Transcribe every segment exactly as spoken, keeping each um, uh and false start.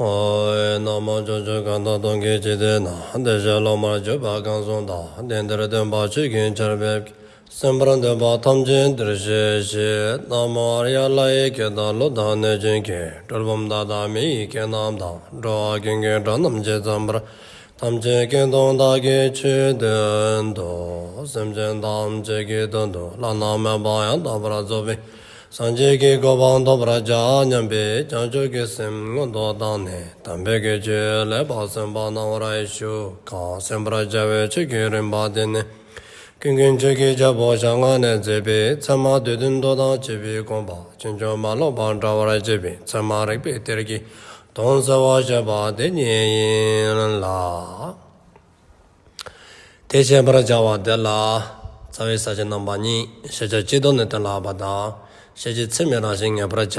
ཨོ། ན་མོ། ཕྱོགས་བཅུ་གང་དག་སྟོང་གི་འཇིག་རྟེན་ན། བདེ་གཤེགས་སློབ་མར་གྱུར་པ་གང་གསུང་དང་། དེང་འདིར་སྟོན་པ་ཆོས་ཀྱི་ཆར་འབེབས་ཀྱིས། གསན་པར་འདོད་པ་ཐམས་ཅད་འདིར་གཤེགས་ཤིག། ན་མོ་ཨཱརྱ། ལྷ་ཡི་སྐད་དང་ཀླུ་དང་གནོད་སྦྱིན་སྐད། གྲུལ་བུམ་དག་དང་མི་ཡི་སྐད་རྣམས་དང་། འགྲོ་བ་ཀུན་གྱི་སྒྲ་རྣམས་ཇི་ཙམ་པར། ཐམས་ཅད་སྐད་དུ་བདག་གིས་ཆོས་བསྟན་ཏོ། སེམས་ཅན་ཐམས་ཅད་ཀྱི་དོན་དུ་བླ་ན་མེད་པ་ཡང་དག་པར་རྫོགས་པའི་སངས་རྒྱས་ཀྱི་གོ་འཕང་ཐོབ་པར་བྱ་སྙམ་པའི་བྱང་ཆུབ་ཀྱི་སེམས་སྔོན་དུ་བཏང་ནས། དམ་པའི་ཆོས་ལེགས་པར་གསན་པ་གནང་བར་ཞུ། གང་གསན་པར་བྱ་བའི་ཆོས་ཀྱི་རིམ་པ་འདི་ནི། ཀུན་མཁྱེན་ཆོས་ཀྱི་རྒྱལ་པོ་ཞལ་སྔ་ནས་མཛད་པའི་ཚད་མ་སྡེ་བདུན་མདོ་དང་བཅས་པའི་དགོངས་པ་ཕྱིན་ཅི་མ་ལོག་པར་འགྲེལ་བར་བྱེད་པའི་ཚད་མ་རིགས་པའི་གཏེར་གྱི་དོན་གསལ་བར་བྱེད་པ་དེ་ཉིད་ཡིན་ལ། དེ་བཤད་པར་བྱ་བ་དེ་ལ། རྩ་བའི་ས་བཅད་རྣམ་པ་གཉིས། ཤེས་བྱ་སྤྱི་ལྡོག་ནས་གཏན་ལ་དབབ་པ་དང་། ཤེས་བྱེད་ཚད་མའི་རང་བཞིན་ངེས་པར་བྱ་བ།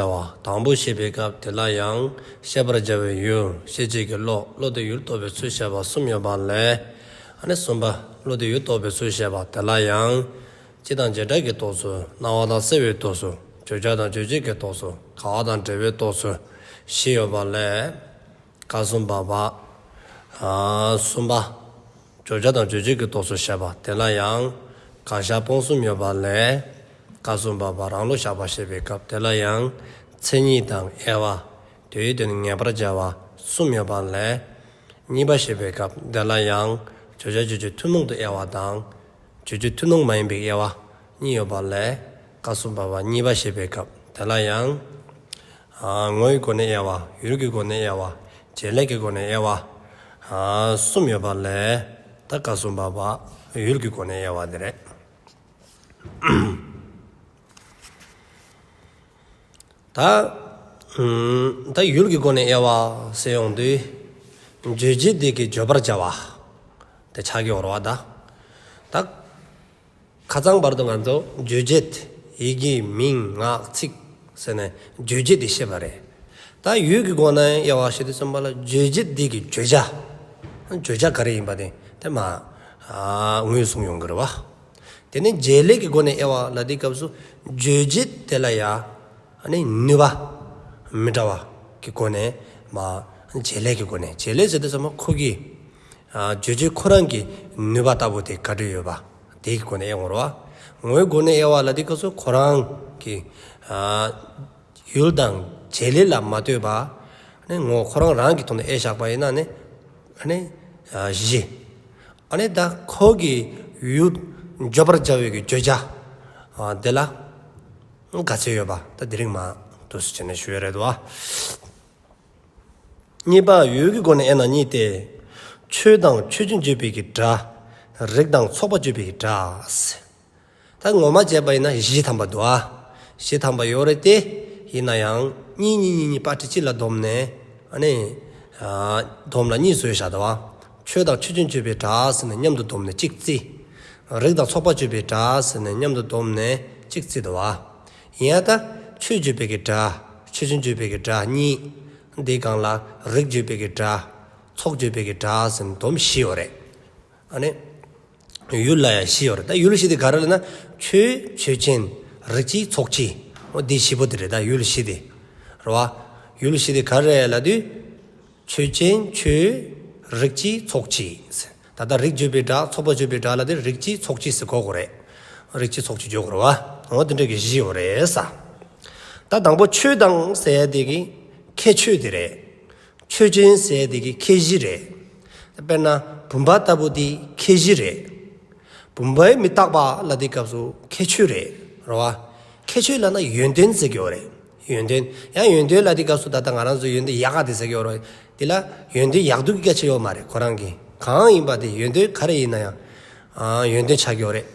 དང་པོ་བཤད་པའི་སྐབས་དེ་ལ་ཡང་བཤད་པར་བྱ་བའི་ཡུལ། ཤེས་བྱེད་ཀྱི་བློ། བློ་དེས་ཡུལ་རྟོགས་པའི་ཚུལ་བཤད་པ་གསུམ་ཡོད་པ་ལས། ཨ་ནི་གསུམ་པ། བློ་དེས་ཡུལ་རྟོགས་པའི་ཚུལ་བཤད་པ་དེ་ལ་ཡང་། སྤྱི་དང་བྱེ་བྲག་གི་རྟོགས་ཚུལ། སྣང་བ་དང་སེལ་བའི་རྟོགས་ཚུལ། བརྗོད་བྱ་དང་རྗོད་བྱེད་ཀྱི་རྟོགས་ཚུལ། འགལ་བ་དང་འབྲེལ་བའི་རྟོགས་ཚུལ། བཞི་ཡོད་པ་ལས། སྐབས་སུ་བབ་པ། ཨ། གསུམ་པ། བརྗོད་བྱ་དང་རྗོད་བྱེད་ཀྱི་རྟོགས་ཚུལ་བཤད་པ་དེ་ལ་ཡང་། དགག་བཞག་སྤོང་གསུམ་ཡོད་པ་ལས། སྐབས་སུ་བབ་པ་རང་ལུགས་བཞག་པ་བཤད་པའི་སྐབས་དེ་ལ་ཡང་། མཚན་ཉིད་དང་དབྱེ་བ། དེའི་དོན་ངེས་པར་བྱ་བ་གསུམ་ཡོད་པ་ལས། གཉིས་པ་བཤད་པའི་སྐབས་དེ་ལ་ཡང་། བརྗོད་བྱ་རྗོད་བྱེད་ཐུན་མོང་དུ་དབྱེ་བ་དང་། རྗོད་བྱེད་ཐུན་མོང་མ་ཡིན་པའི་དབྱེ་བ་གཉིས་ཡོད་པ་ལས། སྐབས་སུ་བབ་པ་གཉིས་པ་བཤད་པའི་སྐབས་དེ་ལ་ཡང་། ཨ། ངོ་བོའི་སྒོ་ནས་དབྱེ་བ། ཡུལ་གྱི་སྒོ་ནས་དབྱེ་བ། བྱེད་ལས་ཀྱི་སྒོ་ནས་དབྱེ་བ། ཨ། གསུམ་ཡོད་པ་ལས། ད་སྐབས་སུ་བབ་པ་ཡུལ་གྱི་སྒོ་ནས་དབྱེ་བ་དེ་རེད། ད། ཨུམ། ད་ཡུལ་གྱི་སྒོ་ནས་དབྱེ་བ་ཟེར་ཡོང་དུས། རྗོད་བྱེད་དེ་གིས་བརྗོད་པར་བྱ་བ། དེ་ཆགས་ཀྱི་ཡོད་རེད་བ་ད། ད། ཁ་རྩང་བར་དུ་ང་ཚོ་རྗོད་བྱེད། ཡིད་ཀྱི་མིང་ངག་ཚིག་ཟེར་ནས་རྗོད་བྱེད་དེ་བཤད་པ་རེད། ད་ཡུལ་གྱི་སྒོ་ནས་དབྱེ་བ་བཤད་དུས་ཙམ་པ་ལ་རྗོད་བྱེད་དེ་གིས་བརྗོད་བྱ། བརྗོད་བྱ་ག་རེ་ཡིན་པ་དེ་དེ་མ། ཨ། ངོས་བཟུང་ཡོང་གི་རེད་བ། དེ་ནས་བྱེད་ལས་ཀྱི་སྒོ་ནས་དབྱེ་བ་ལ་དེའི་སྐབས་སུ་རྗོད་བྱེད་དེ་ལ་ཡ། ཨ་ནི་ནུས་པ་མི་འདྲ་བ་གི་སྒོ་ནས་མ། བྱེད་ལས་ཀྱི་སྒོ་ནས། བྱེད་ལས་ཟེར་དུས་ཙམ་པ་ཁོ་གི། ཨ། རྗོད་བྱེད་ཁོ་རང་གི་ནུས་པ་ལྟ་བུ་དེ་ག་འདྲ་ཡོད་པ་དེ་གི་སྒོ་ནས་དབྱེ་ཡོང་རེད་བ། ངོ་བོའི་སྒོ་ནས་དབྱེ་བ་ལ་དེའི་སྐབས་སུ་ཁོ་རང་གི། ཨ། ཡུལ་དང་བྱེད་ལས་ལ་མ་ལྟོས་པ། ཨ་ནི་ངོ་བོ་ཁོ་རང་རང་གི་ཐོག་ནས་དབྱེ་བཞག་པ་ཡིན་ན་ནི། ཨ་ནི། ཨ། བཞི། ཨ་ནི་ད་ཁོ་གི་ཡུལ་བརྗོད་པར་བྱ་བའི་གི་བརྗོད་བྱ། ཨ། དེ་ལ་ག་ཚད་ཡོད་པ་ད་དེ་རིང་མ་འདུག་སེ་བྱས་ནས་ཞུ་ཡ་རེད་བ། གཉིས་པ། ཡུལ་གྱི་སྒོ་ནས་དབྱེ་ན་གཉིས་ཏེ། ཆོས་དང་ཆོས་ཅན་བརྗོད་པའི་གི་སྒྲ། རིགས་དང་ཚོགས་པ་བརྗོད་པའི་གི་སྒྲ། ད་ངོ་མ་བྱས་པ་ཡིན་ན་བཞི་ཐམ་པ་འདུག་ཨ། བཞི་ཐམ་པ་ཡོད་རེད་དེ། ཡིན་ན་ཡང་གཉིས་གཉིས་གཉིས་གཉིས་པར་ཊི་གཅིག་ལ་བསྡོམས་ནས། ཨ་ནི། ཨ། བསྡོམས་ལ་གཉིས་བཟོས་བཞག་འདུག་ཨ། ཆོས་དང་ཆོས་ཅན་བརྗོད་པའི་སྒྲ་ཟེར་ནས་མཉམ་དུ་བསྡོམས་ནས་གཅིག་བརྩི། རིགས་དང་ཚོགས་པ་བརྗོད་པའི་སྒྲ་ཟེར་ནས་མཉམ་དུ་བསྡོམས་ནས་གཅིག་བརྩི་འདུག་ཨ། ཡིན་ཡང་ད་ཆོས་བརྗོད་པའི་གི་སྒྲ། ཆོས་ཅན་བརྗོད་པའི་གི་སྒྲ་གཉིས། འདིའི་སྒང་ལ་རིགས་བརྗོད་པའི་གི་སྒྲ། ཚོགས་བརྗོད་པའི་གི་སྒྲ་ཟེར་ནས་བསྡོམས་བཞི་ཡོད་རེད། ཨ་ནི། ཡུལ་ལ་ཡང་བཞི་ཡོད་རེད། ད་ཡུལ་བཞི་དེ་ག་རེ་ལབ་ན། ཆོས། ཆོས་ཅན། རིགས་སྤྱི། ཚོགས་སྤྱི། འོ་དེ་བཞི་པོ་དེ་རེད། ད་ཡུལ་བཞི་དེ། རེད་བ། ཡུལ་བཞི་དེ་ག་རེ་ལབ་དུས། ཆོས་ཅན། ཆོས། རིགས་སྤྱི། ཚོགས་སྤྱི། ད་ལྟ་རིགས་བརྗོད་པའི་སྒྲ། ཚོགས་པ་བརྗོད་པའི་སྒྲ་ལ་དེ་རིགས་སྤྱི། ཚོགས་སྤྱི་ཟེར་གོ་དགོས་རེད། རིགས་སྤྱི། ཚོགས་སྤྱི་བརྗོད་དགོས་རེད་བ། འོ་དེ་འདྲ་གི་བཞི་ཡོད་རེད་ས། ད་དང་པོ་ཆོས་དང་ཟེར་ཡ་དེ་གི་ཁྱད་ཆོས་དེ་རེད། ཆོས་ཅན་ཟེར་དེ་གི་ཁྱད་གཞི་རེད། དཔེར་ན་བུམ་པ་ལྟ་བུ་དེ་ཁྱད་གཞི་རེད། བུམ་པས་མི་རྟག་པ་ལབ་དུས་སྐབས་སུ་ཁྱད་ཆོས་རེད། རེད་བ། ཁྱད་ཆོས་ལབ་ན་ཡོན་ཏན་ཟེར་གྱི་ཡོད་རེད། ཡོན་ཏན། ཡང་ཡོན་ཏན་ལབ་དུས་སྐབས་སུ་ད་ལྟ་ང་རང་ཚོ་ཡོན་ཏན་ཡག་ག་དེ་ཟེར་གྱི་ཡོད་རེད། དེ་ལ་ཡོན་ཏན་ཡག་སྡུག་གི་སྐད་ཆ་ཡོད་མ་རེད། ཁོ་རང་གི་གང་ཡིན་པ་དེ་ཡོན་ཏན་ག་རེ་ཡིན་ན་ཡང་། ཨ། ཡོན་ཏན་ཆགས་ཀྱི་ཡོད་རེད།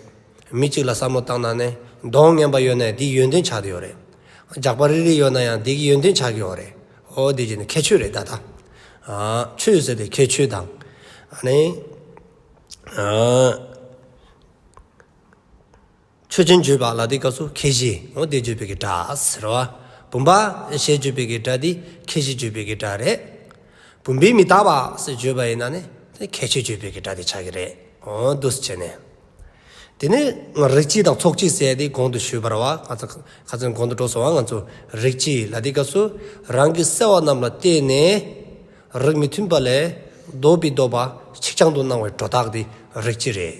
མི་གཅིག་ལ་བསམ་བློ་བཏང་ན་ནི་གདོང་ངན་པ་ཡོད་ན་ཡང་དེའི་ཡོན་ཏན་ཆགས་བསྡད་ཡོད་རེད། རྒྱགས་པ་རིལ་རིལ་ཡོད་ན་ཡང་དེ་གི་ཡོན་ཏན་ཆགས་ཀྱི་ཡོད་རེད། འོ་དེ་བྱས་ནས་ཁྱད་ཆོས་རེད་ད་ལྟ། ཨ། ཆོས་ཟེར་དེ་ཁྱད་ཆོས་དང་། ཨ་ནི། ཨ། ཆོས་ཅན་བརྗོད་པ་ལབ་དུས་སྐབས་སུ་ཁྱད་གཞི། འོ་དེ་བརྗོད་པའི་གི་སྒྲ་ཟེར་བ། བུམ་པ་ཞེས་བརྗོད་པའི་གི་སྒྲ་དེ་ཁྱད་གཞི་བརྗོད་པའི་གི་སྒྲ་རེད། བུམ་པས་མི་རྟག་པ་ཟེར་བརྗོད་པ་ཡིན་ན་ནི་དེ་ཁྱད་ཆོས་བརྗོད་པའི་གི་སྒྲ་དེ་ཆགས་ཀྱི་རེད། འོ་འདུག་སེ་བྱས་ནས། དེ་ནས་རིགས་སྤྱི་དང་ཚོགས་སྤྱི་ཟེར་དེ་གོང་དུ་ཞུས་པ་རེད་བ། ཁ་ཚ་ཁ་ཚ་གོང་དུ་འགྲོ་སོང་བ། ང་ཚོ་རིགས་སྤྱི་ལབ་དུས་སྐབས་སུ་རང་གི་སྲེད་པ་རྣམས་ལ་བརྟེན་ནས། རིགས་མི་མཐུན་པ་ལས་ལྡོག་པའི་ལྡོག་པ་ཆིག་རྐྱང་དུ་སྣང་བའི་སྒྲོ་བཏགས་དེ་རིགས་གཅིག་རེད།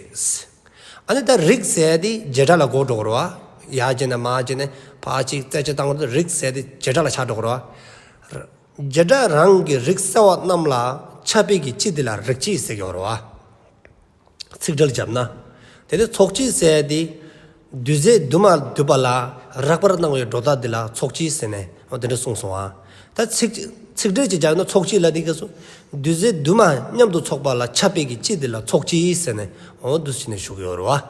ཨ་ནི་ད་རིགས་ཟེར་དེ་བྱེ་བྲག་ལ་གོ་འགྲོ་གི་རེད་བ། ཡར་བྱས་ནས་མར་བྱས་ནས་ཕར་གཅིག་རྩད་གཅོད་བཏང་བ་དེ་རིགས་ཟེར་དེ་བྱེ་བྲག་ལ་ཆགས་འགྲོ་གི་རེད་བ། བྱེ་བྲག་རང་གི་རིགས་གསལ་བ་རྣམས་ལ་ཁྱབ་པའི་གི་སྤྱི་དེ་ལ་རིགས་གཅིག་ཟེར་གྱི་ཡོད་རེད་བ། ཚིག་འགྲེལ་བརྒྱབ་ན། དེ་ནས་ཚོགས་སྤྱི་ཟེར་དེ། རྡུལ་རྫས་དུ་མ་འདུས་པ་ལ་རགས་པར་སྣང་བའི་སྒྲོ་བཏགས་དེ་ལ་ཚོགས་སྤྱི་ཟེར་ནས་འོ་དེ་འདྲ་གསུངས་སོང་ཨ། ད་ཚིག་ཚིག་འགྲེལ་གྱི་སྦྱར་ན་ཚོགས་སྤྱི་ལ་དེ་སྐབས་སུ། རྡུལ་རྫས་དུ་མ་མཉམ་དུ་ཚོགས་པ་ལ་ཁྱབ་པའི་གི་སྤྱི་དེ་ལ་ཚོགས་སྤྱི་ཟེར་ནས་འོ་འདུག་སེ་བྱས་ནས་ཞུ་གི་ཡོད་རེད་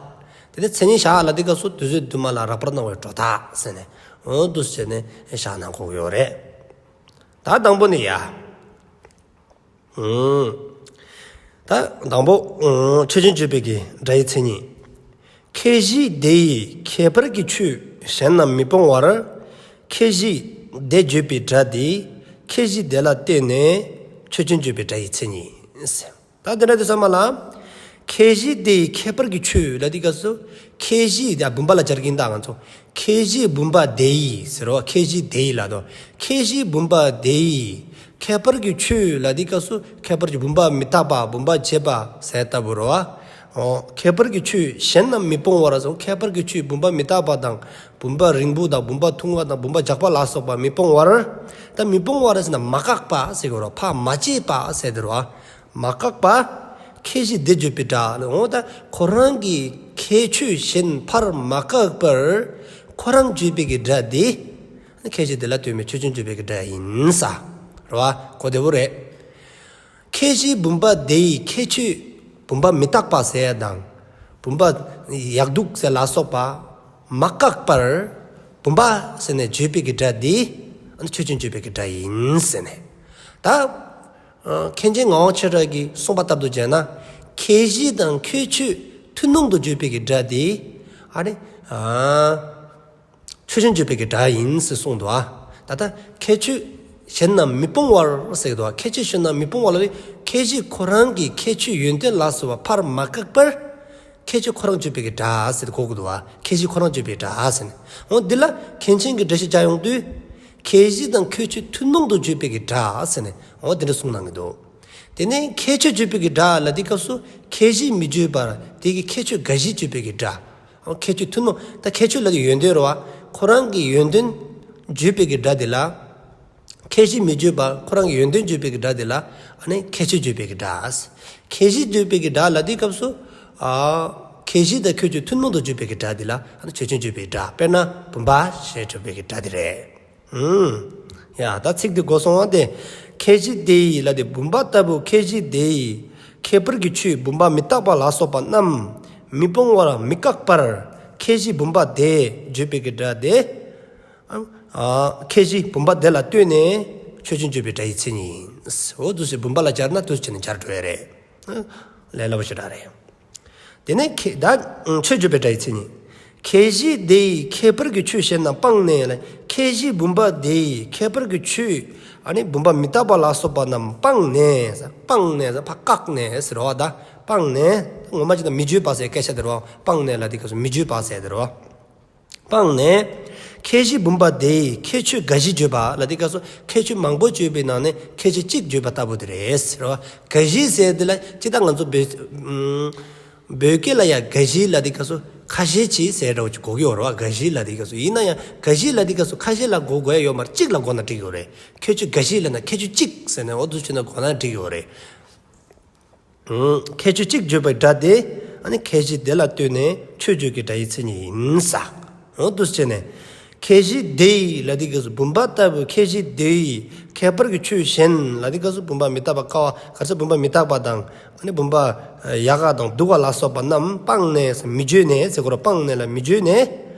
བ། དེ་ནས་མཚན་ཉིད་བཞག་ལ་དེ་སྐབས་སུ་རྡུལ་རྫས་དུ་མ་ལ་རགས་པར་སྣང་བའི་སྒྲོ་བཏགས་ཟེར་ནས་འོ་འདུག་སེ་བྱས་ནས་བཞག་ན་གོ་གི་ཡོད་རེད། ད་དང་པོ་ནི་ཡ། ཨུམ། ད་དང་པོ་ཨུམ་ཆོས་ཅན་བརྗོད་པའི་གི་སྒྲ་ཡི་མཚན་ཉིད། ཁྱད་གཞི་དེ་ཡི་ཁྱད་པར་གྱི་ཆོས་གཞན་རྣམས་མི་སྤོང་བར། ཁྱད་གཞི་དེ་བརྗོད་པའི་སྒྲ་དེ་ཁྱད་གཞི་དེ་ལ་ལྟོས་ནས་ཆོས་ཅན་བརྗོད་པའི་སྒྲ་ཡི་མཚན་ཉིད། ད་དེ་འདྲ་དུས་ཙམ་པ་ལ། ཁྱད་གཞི་དེ་ཡི་ཁྱད་པར་གྱི་ཆོས་ལ་དེ་སྐབས་སུ། ཁྱད་གཞི་དེ་བུམ་པ་ལ་སྦྱར་གྱིན་ད་ང་ཚོ། ཁྱད་གཞི་བུམ་པ་དེ་ཡི་ཟེར་བ་ཁྱད་གཞི་དེ་ཡི་ལ་དོ། ཁྱད་གཞི་བུམ་པ་དེ་ཡི་ཁྱད་པར་གྱི་ཆོས་ལ་དེ་སྐབས་སུ་ཁྱད་པར་གྱི་བུམ་པ་མི་རྟག་པ་བུམ་པ་བྱས་པ་ཟེར་ལྟ་བུ་རེད་བ། ཨོ། ཁྱད་པར་གྱི་ཆོས་གཞན་རྣམས་མི་སྤོང་བར་སོགས་ཁྱད་པར་གྱི་ཆོས་བུམ་པ་མི་རྟག་པ་དང་བུམ་པ་རིང་པོ་དང་བུམ་པ་ཐུང་བ་དང་བུམ་པ་རྒྱགས་པ་ལ་སོགས་པ་མི་སྤོང་བར། ད་མི་སྤོང་བར་ཟེར་ན་མ་བཀག་པ་ཟེར་གྱི་རེད་བ། ཕར་མ་བཅད་པ་ཟེར་དེ་རེད་བ། མ་བཀག་པ། ཁྱད་གཞི་དེ་བརྗོད་པའི་སྒྲ་ལ་འོ་ད་ཁོ་རང་གི་ཁྱད་ཆོས་གཞན་ཕར་མ་བཀག་པར་ཁོ་རང་བརྗོད་པའི་གི་སྒྲ་དེ། ཁྱད་གཞི་དེ་ལ་ལྟོས་ནས་ཆོས་ཅན་བརྗོད་པའི་གི་སྒྲ་ཡིན་ས། རེད་བ། གོ་བདེ་པོ་རེད། ཁྱད་གཞི་བུམ་པ་དེ་ཡི་ཁྱད་ཆོས་བུམ་པ་མི་རྟག་པ་ཟེར་ཡ་དང་། བུམ་པ་ཡག་སྡུག་ཟེར་ལ་སོགས་པ་མ་བཀག་པར་བུམ་པ་ཟེར་ནས་བརྗོད་པའི་གི་སྒྲ་དེ་ཆོས་ཅན་བརྗོད་པའི་གི་སྒྲ་ཡིན་ཟེར་ནས། ད། ཨ། མཁན་ཆེན་ངག་དབང་ཆོས་གྲགས་ཀྱིས་གསུངས་པ་ལྟར་དུ་བྱས་ན། ཁྱད་གཞི་དང་ཁྱད་ཆོས་ཐུན་མོང་དུ་བརྗོད་པའི་གི་སྒྲ་དེ། ཨ་ནི། ཨ། ཆོས་ཅན་བརྗོད་པའི་གི་སྒྲ་ཡིན་ཟེར་གསུངས་འདུག་ཨ། ད་ལྟ་ཁྱད་ཆོས་གཞན་རྣམས་མི་སྤོང་བར་ཟེར་འདུག་ཨ། ཁྱད་ཆོས་གཞན་རྣམས་མི་སྤོང་བར་ལ་ཁྱད་གཞི་ཁོ་རང་གི་ཁྱད་ཆོས་ཡོན་ཏན་ལ་སོགས་པ་ཕར་མ་བཀག་པར། ཁྱད་ཆོས་ཁོ་རང་བརྗོད་པའི་གི་སྒྲ་ཟེར་གོ་གི་འདུག་བ། ཁྱད་གཞི་ཁོ་རང་བརྗོད་པའི་སྒྲ་ཟེར་ནས། འོ་འདི་ལ་མཁན་ཆེན་གྱིས་འགྲེལ་བཤད་བརྒྱབ་ཡོང་དུས། ཁྱད་གཞི་དང་ཁྱད་ཆོས་ཐུན་མོང་དུ་བརྗོད་པའི་གི་སྒྲ་ཟེར་ནས། འོ་འདི་འདྲ་གསུངས་གནང་གི་འདུག་དེ་ནས་ཁྱད་ཆོས་བརྗོད་པའི་གི་སྒྲ་ལ་དེ་སྐབས་སུ་ཁྱད་གཞི་མི་བརྗོད་པར་དེ་གི་ཁྱད་ཆོས་འགའ་ཞིག་བརྗོད་པའི་གི་སྒྲ། འོ་ཁྱད་ཆོས་ཐུན་མོང་ད་ཁྱད་ཆོས་ལ་དེ་ཡོན་ཏན་རེད་བ། ཁོ་རང་གི་ཡོན་ཏན་བརྗོད་པའི་གི་སྒྲ་དེ་ལ། ཁྱད་གཞི་མི་བརྗོད་པར་ཁོ་རང་གི་ཡོན་ཏན་བརྗོད་པའི་གི་སྒྲ་དེ་ལ་ཨ་ནི་ཁྱད་ཆོས་བརྗོད་པའི་གི་སྒྲ། ཁྱད་གཞི་བརྗོད་པའི་གི་སྒྲ་ལ་དེ་སྐབས་སུ་ཨ་ཁྱད་གཞི་དང་ཁྱད་ཆོས་ཐུན་མོང་དུ་བརྗོད་པའི་གི་སྒྲ་དེ་ལ་ཨ་ནི་ཆོས་ཅན་བརྗོད་པའི་སྒྲ། དཔེར་ན་བུམ་པ་ཞེས་བརྗོད་པའི་གི་སྒྲ་དེ་རེད། ཨུམ། ཡ་ད་ཚིག་དེ་གོ་སོང་བ་དེ། ཁྱད་གཞི་དེ་ཡི་ལ་དེ་བུམ་པ་ལྟ་བུ་ཁྱད་གཞི་དེ་ཡི་ཁྱད་པར་གྱི་ཆོས་བུམ་པ་མི་རྟག་པ་ལ་སོགས་པ་རྣམས་མི་སྤོང་བར་མི་བཀག་པར་ཁྱད་གཞི་བུམ་པ་དེ་བརྗོད་པའི་གི་སྒྲ་དེ། ཨ། ཁྱད་གཞི་བུམ་པ་དེ་ལ་ལྟོས་ནས་ཆོས་ཅན་བརྗོད་པའི་སྒྲ་ཡི་མཚན་ཉིད་ཡིན། འོ་འདུག་སེ་བུམ་པ་ལ་སྦྱར་ན་འདུག་སེ་བྱས་ནས་སྦྱར་འགྲོ་ཡ་རེད། ལས་སླ་པོ་ཞེ་དྲག་རེད། དེ་ནས་ཁྱད་ད་ཆོས་བརྗོད་པའི་སྒྲ་ཡི་མཚན་ཉིད། ཁྱད་གཞི་དེ་ཡི་ཁྱད་པར་གྱི་ཆོས་གཞན་རྣམས་སྤངས་ནས་ལ། ཁྱད་གཞི་བུམ་པ་དེ་ཡི་ཁྱད་པར་གྱི་ཆོས་ཨ་ནི་བུམ་པ་མི་རྟག་པ་ལ་སོགས་པ་རྣམས་སྤངས་ནས། སྤངས་ནས་ཕར་བཀག་ནས་ཟེར་བ་ད། སྤངས་ནས་ངོ་མ་ཅིག་ན་མི་བརྗོད་པ་ཟེར་སྐད་ཆ་དེ་རེད་བ། སྤངས་ནས་ལ་དེ་སྐབས་སུ་མི་བརྗོད་པ་ཟེར་དེ་རེད་བ། སྤངས་ནས། ཁྱད་གཞི་བུམ་པ་དེ་ཡི་ཁྱད་ཆོས་འགའ་ཞིག་བརྗོད་པ་ལ་དེ་སྐབས་སུ་ཁྱད་ཆོས་མང་པོ་བརྗོད་པའི་ནང་ནས་ཁྱད་ཆོས་གཅིག་བརྗོད་པ་ལྟ་བུ་དེ་རེད་ཟེར་བ། འགའ་ཞིག་ཟེར་དེ་ལ་ཅི་ད་ང་ཚོ་བོད་ཨུམ་བོད་སྐད་ལ་ཡང་འགའ་ཞིག་ལ་དེ་སྐབས་སུ་ཁ་ཤས་ཅིག་ཟེར་འདྲ་བོ་ཅིག་གོ་གི་ཡོད་རེད་བ། འགའ་ཞིག་ལ་དེ་སྐབས་སུ་ཡིན་ན་ཡང་འགའ་ཞིག་ལ་དེ་སྐབས་སུ་ཁ་ཤས་ལ་གོ་དགོས་ཡ་ཡོད་མ་རེད། གཅིག་ལ་གོ་ན་འགྲིག་ཡོད་རེད། ཁྱད་ཆོས་འགའ་ཞིག་ལ་ན་ཁྱད་ཆོས་གཅིག་ཟེར་ནས་འོ་འདུག་བྱས་ན་གོ་ན་འགྲིག་ཡོད་རེད། ཁྱད་ཆོས་གཅིག་བརྗོད་པའི་སྒྲ་དེ་ཨ་ནི་ཁྱད་གཞི་དེ་ལ་ལྟོས་ནས་ཆོས་བརྗོད་ཀྱི་སྒྲ་ཡི་མཚན་ཉིད་ཡིན་ས། འོ་འདུག་སེ་བྱས་ནས། ཁྱད་གཞི་དེ་ཡི་ལ་དེ་སྐབས་སུ་བུམ་པ་ལྟ་བུ་ཁྱད་གཞི་དེ་ཡི་ཁྱད་པར་གྱི་ཆོས་གཞན་ལ་དེ་སྐབས་སུ་བུམ་པ་མི་རྟག་པ་ཀ་བ་ག་ས་བུམ་པ་མི་རྟག་པ་དང་ཨ་ནི་བུམ་པ་ཡག་ག་དང་སྡུག་ག་ལ་སོགས་པ་རྣམས་སྤངས་ནས་མི་བརྗོད་ནས་ཟེར་གོ་ར། སྤངས་ནས་ལ་མི་བརྗོད་ནས།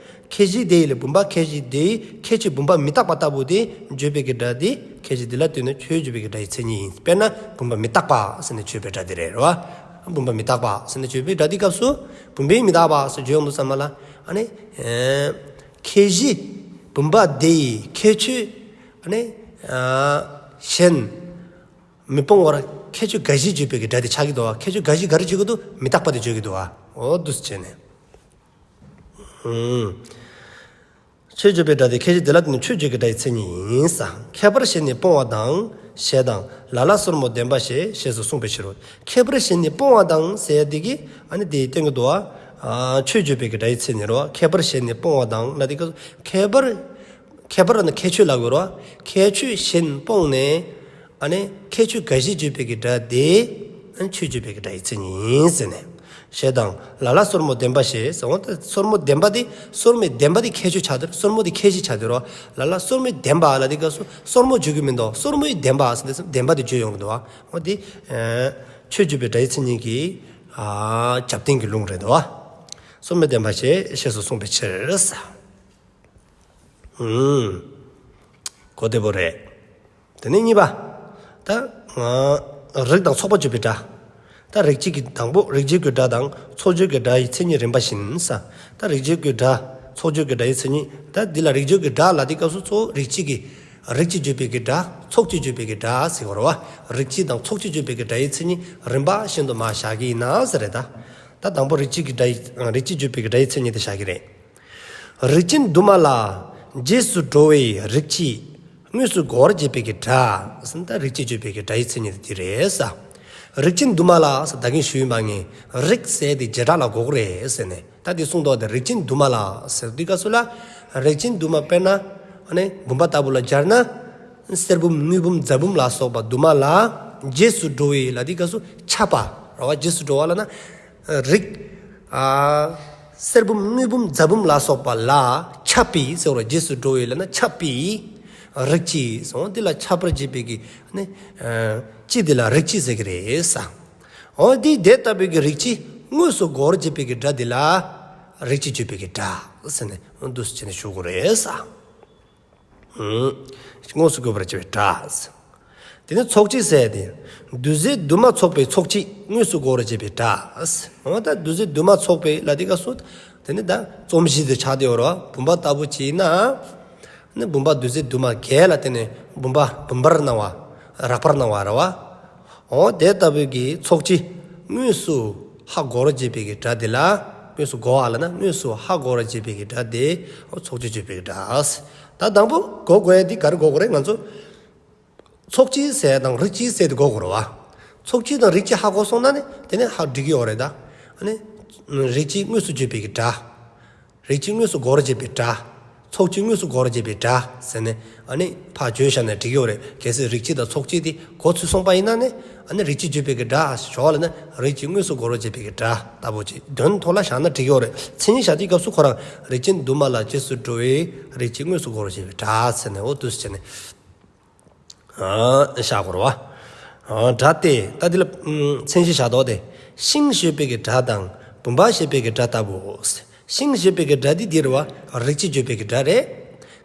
ཁྱད་གཞི་དེ་ཡི་ལ་བུམ་པ་ཁྱད་གཞི་དེ་ཡི་ཁྱད་ཆོས་བུམ་པ་མི་རྟག་པ་ལྟ་བུ་དེ་བརྗོད་པའི་གི་སྒྲ་དེ་ཁྱད་གཞི་དེ་ལ་ལྟོས་ནས་ཆོས་བརྗོད་པའི་གི་སྒྲ་ཡི་མཚན་ཉིད་ཡིན། དཔེར་ན་བུམ་པ་མི་རྟག་པ་ཟེར་ནས་བརྗོད་པའི་སྒྲ་དེ་རེད་རོ། བུམ་པ་མི་རྟག་པ་ཟེར་ནས་བརྗོད་པའི་སྒྲ་དེ་སྐབས་སུ་བུམ་པའི་མི་རྟག་པ་ཟེར་བརྗོད་ཡོང་དུས་ཙམ་པ་ལ་ཨ་ནི་ཁྱད་གཞི་བུམ་པ་དེ་ཡི་ཁྱད་ཆོས་ཨ་ནི་གཞན་མི་སྤོང་བར་ཁྱད་ཆོས་འགའ་ཞིག་བརྗོད་པའི་གི་སྒྲ་དེ་ཆགས་ཀྱི་འདུག་བ། ཁྱད་ཆོས་འགའ་ཞིག་ག་རེ་བརྗོད་ཀྱི་འདུག་མི་རྟག་པ་དེ་བརྗོད་ཀྱི་འདུག་བ། འོ་འདུག་སེ་བྱས་ནས། ཨུམ། ཆོས་བརྗོད་པའི་སྒྲ་དེ་ཁྱད་གཞི་དེ་ལ་ལྟོས་ནས་ཆོས་བརྗོད་ཀྱི་སྒྲ་ཡི་མཚན་ཉིད་ཡིན་ས། ཁྱད་པར་གཞན་ནི་སྤོང་བ་དང་ ཞེས་དང་། ལ་ལ་སོར་མོ་ལྡན་པ་ཞེས་ཞེས་སུ་གསུངས་པའི་ཕྱིར་རོ། ཁྱད་པར་གཞན་ནི་སྤོང་བ་དང་ཟེར་ཡ་འདི་གིས་ཨ་ནི་འདི་སྟོན་གྱི་འདུག་བ། ཨ་ཆོས་བརྗོད་པའི་གི་སྒྲ་ཡི་མཚན་ཉིད་རོ། ཁྱད་པར་གཞན་ནི་སྤོང་བ་དང་ལ་འདི་ག་ཁྱད་པར། ཁྱད་པར་ནི་ཁྱད་ཆོས་ལ་གོ་རོ། ཁྱད་ཆོས་གཞན་སྤོང་ནས། ཨ་ནི་ཁྱད་ཆོས་འགའ་ཞིག་བརྗོད་པའི་གི་སྒྲ་དེ། ཨ་ནི་ཆོས་བརྗོད་པའི་གི་སྒྲ་ཡི་མཚན་ཉིད་ཟེར་ནས། ཞེས་དང་། ལ་ལ་སོར་མོ་ལྡན་པ་ཞེས་ཟེར་འོ་ད་སོར་མོ་ལྡན་པ་དེ་སོར་མོའི་ལྡན་པ་དེ་ཁྱད་ཆོས་ཆགས་དེ་རོ། སོར་མོ་དེ་ཁྱད་གཞི་ཆགས་དེ་རོ། ལ་ལ་སོར་མོའི་ལྡན་པ་ལ་དེ་ག་སོ་སོར་མོ་བརྗོད་ཀྱི་མིན་འདུག་སོར་མོའི་ལྡན་པ་ཟེར་དེ་ལྡན་པ་དེ་བརྗོད་ཡོང་གི་འདུག་བ། འོ་དེ་ཆོས་བརྗོད་པའི་སྒྲ་ཡི་མཚན་ཉིད་ཀྱི་ཨ་རྒྱབ་རྟེན་གྱི་ལུང་རེད་འདུག་བ། སོར་མོ་ལྡན་པ་ཞེས་ཞེས་སུ་གསུངས་པའི་ཕྱིར། ཨུམ། གོ་བདེ་པོ་རེད། དེ་ནས་གཉིས་པ། ད་ཨ་རིགས་དང་ཚོགས་པ་བརྗོད་པའི་སྒྲ། ད་རིགས་གཅིག་གི་དང་པོ་རིགས་བརྗོད་ཀྱི་སྒྲ་དང་ཚོགས་བརྗོད་ཀྱི་སྒྲ་ཡི་མཚན་ཉིད་རིམ་པ་བཞིན་ས། ད་རིགས་བརྗོད་ཀྱི་སྒྲ། ཚོགས་བརྗོད་ཀྱི་སྒྲ་ཡི་མཚན་ཉིད། ད་འདི་ལ་རིགས་བརྗོད་ཀྱི་སྒྲ་ལ་འདི་སྐབས་སུ་གཙོ་བོ་རིགས་གཅིག་གི་རིགས་གཅིག་བརྗོད་པའི་གི་སྒྲ། ཚོགས་གཅིག་བརྗོད་པའི་གི་སྒྲ་ཟེར་གོ་རོ་བ། རིགས་གཅིག་དང་ཚོགས་གཅིག་བརྗོད་པའི་གི་སྒྲ་ཡི་མཚན་ཉིད་རིམ་པ་བཞིན་དུ་མར་བཞག་གི་ཡིན་ན་ཟེར་རེད་ད། ད་དང་པོ་རིགས་གཅིག་གི་སྒྲ་ཡི་རིགས་གཅིག་བརྗོད་པའི་གི་སྒྲ་ཡི་མཚན་ཉིད་དེ་བཞག་གི་རེད། རིགས་ཅན་དུ་མ་ལ་རྗེས་སུ་འགྲོ་བའི་རིགས་གཅིག་དངོས་སུ་གོ་བར་བྱེད་པའི་གི་སྒྲ། ཟེར་ན་ད་རིགས་གཅིག་བརྗོད་པའི་གི་སྒྲ་ཡི་མཚན་ཉིད་དེ་རེད་ས། རིགས་ཅན་དུ་མ་ལ་ཟེར་ད་གིན་ཞུས་ཡིན་པ་ངས་རིགས་ཟེར་དེ་བྱེ་བྲག་ལ་གོ་གི་རེད་ཟེར་ནས། ད་དེ་གསུངས་འདུག་དེ་རིགས་ཅན་དུ་མ་ལ་ཟེར་དུས་སྐབས་སུ་ལ་རིགས་ཅན་དུ་མ་དཔེར་ན་ཨ་ནི་བུམ་པ་ལྟ་བུ་ལ་སྦྱར་ན། གསེར་བུམ་དངུལ་བུམ་རྫ་བུམ་ལ་སོགས་པ་དུ་མ་ལ་རྗེས་སུ་འགྲོ་བའི་ལ་དེ་སྐབས་སུ་ཁྱབ་པ་རེད་བ། རྗེས་སུ་འགྲོ་བ་ལ་ན། རིགས། ཨ་གསེར་བུམ་དངུལ་བུམ་རྫ་བུམ་ལ་སོགས་པ་ལ་ཁྱབ་པའི་ཟེར་བ་རྗེས་སུ་འགྲོ་བའི་ལ་ན་ཁྱབ་པའི་རིགས་གཅིག་ཟེར་འོ་འདི་ལ་ཁྱབ་པར་བྱེད་པའི་གི་ནི་ཨ་གཅིག་འདི་ལ་རིགས་གཅིག་ཟེར་གི་རེད་ས། འོ་འདི་དེ་ལྟ་བུའི་གི་རིགས་གཅིག་དངོས་སུ་གོ་བར་བྱེད་པའི་གི་སྒྲ་འདི་ལ་རིགས་གཅིག་བརྗོད་པའི་གི་སྒྲ་ཟེར་ནས་འོ་འདུག་སེ་བྱས་ནས་ཞུ་དགོས་རེད་ས། དངོས་སུ་གོ་བར་བྱེད་པའི་སྒྲ། དེ་ནི་ཚོགས་གཅིག་ཟེར་ཏེ། བདུད་རྩི་དུ་མ་ཚོགས་པའི་ཚོགས་གཅིག་དངོས་སུ་གོ་བར་བྱེད་པའི་སྒྲ། འོ་ད་བདུད་རྩི་དུ་མ་ཚོགས་པའི་ལ་དེ་སྐབས་སུ། དེ་ནི་ད་རྩོམ་གཞི་དེ་ཆགས་ཏེ་ཡོད་རེད་བ། བུམ་པ་ལྟ་བུ་ཅིག་ཡིན་ན། ནི་བུམ་པ་བདུད་རྩི་དུ་མ་བརྒྱད་ལ་བརྟེན་ནས་བུམ་པ་བུམ་པར་སྣང་བ། རགས་པར་སྣང་བ་རེད་བ། འོ་དེ་ལྟ་བུའི་གི་ཚོགས་གཅིག་དངོས་སུ་ཧ་གོ་བར་བྱེད་པའི་གི་སྒྲ་དེ་ལ། དངོས་སུ་གོ་བ་ལ་ན་དངོས་སུ་ཧ་གོ་བར་བྱེད་པའི་གི་སྒྲ་དེ། འོ་ཚོགས་གཅིག་བརྗོད་པའི་གི་སྒྲ། ད་དང་པོ་གོ་དགོས་ཡ་དེ་ག་རེ་གོ་དགོས་རེད་ང་ཚོ། ཚོགས་གཅིག་ཟེར་དང་རིགས་གཅིག་ཟེར་དེ་གོ་དགོས་རེད་བ། ཚོགས་གཅིག་དང་རིགས་གཅིག་ཧ་གོ་སོང་ན་ནི་དེ་ནི་ཧ་འགྲིག་གི་ཡོད་རེད་ད། ཨ་ནི། རིགས་གཅིག་དངོས་སུ་བརྗོད་པའི་གི་སྒྲ། རིགས་གཅིག་དངོས་སུ་གོ་བར་བྱེད་པའི་སྒྲ། ཚོགས་གཅིག་དངོས་སུ་གོ་བར་བྱེད་པའི་སྒྲ་ཟེར་ནས་ཨ་ནི་ཕར་བརྗོད་བཞག་ན་འགྲིག་གི་ཡོད་རེད། གལ་སྲིད་རིགས་གཅིག་དང་ཚོགས་གཅིག་དེ་གོ་ཚུད་སོང་པ་ཡིན་ན་ནི་ཨ་ནི་རིགས་གཅིག་བརྗོད་པའི་གི་སྒྲ་ཞོག་ལ་ན་རིགས་གཅིག་དངོས་སུ་གོ་བར་བྱེད་པའི་གི་སྒྲ་ལྟ་བུ་ཅིག་དོན་ཐོག་ལ་བཞག་ན་འགྲིག་གི་ཡོད་རེད། མཚན་ཉིད་བཞག་དུས་སྐབས་སུ་ཁོ་རང་རིགས་ཅན་དུ་མ་ལ་རྗེས་སུ་འགྲོ་བའི་རིགས་གཅིག་དངོས་སུ་གོ་བར་བྱེད་པའི་སྒྲ་ཟེར་ནས་འོ་འདུག་སེ་བྱས་ནས། ཨ་བཞག་དགོས་རེད་བ། ཨ་སྒྲ་སྟེ་ད་འདི་ལ་ཨམ་མཚན་གཞི་བཞག་དོ་སྟེ། ཤིང་བརྗོད་པའི་གི་སྒྲ་དང་བུམ་པ་བརྗོད་པའི་གི་སྒྲ་ལྟ་བུའོ། ཤིང་བརྗོད་པའི་གི་སྒྲ་འདི་འདི་རེད་བ། རིགས་གཅིག་བརྗོད་པའི་གི་སྒྲ་རེད།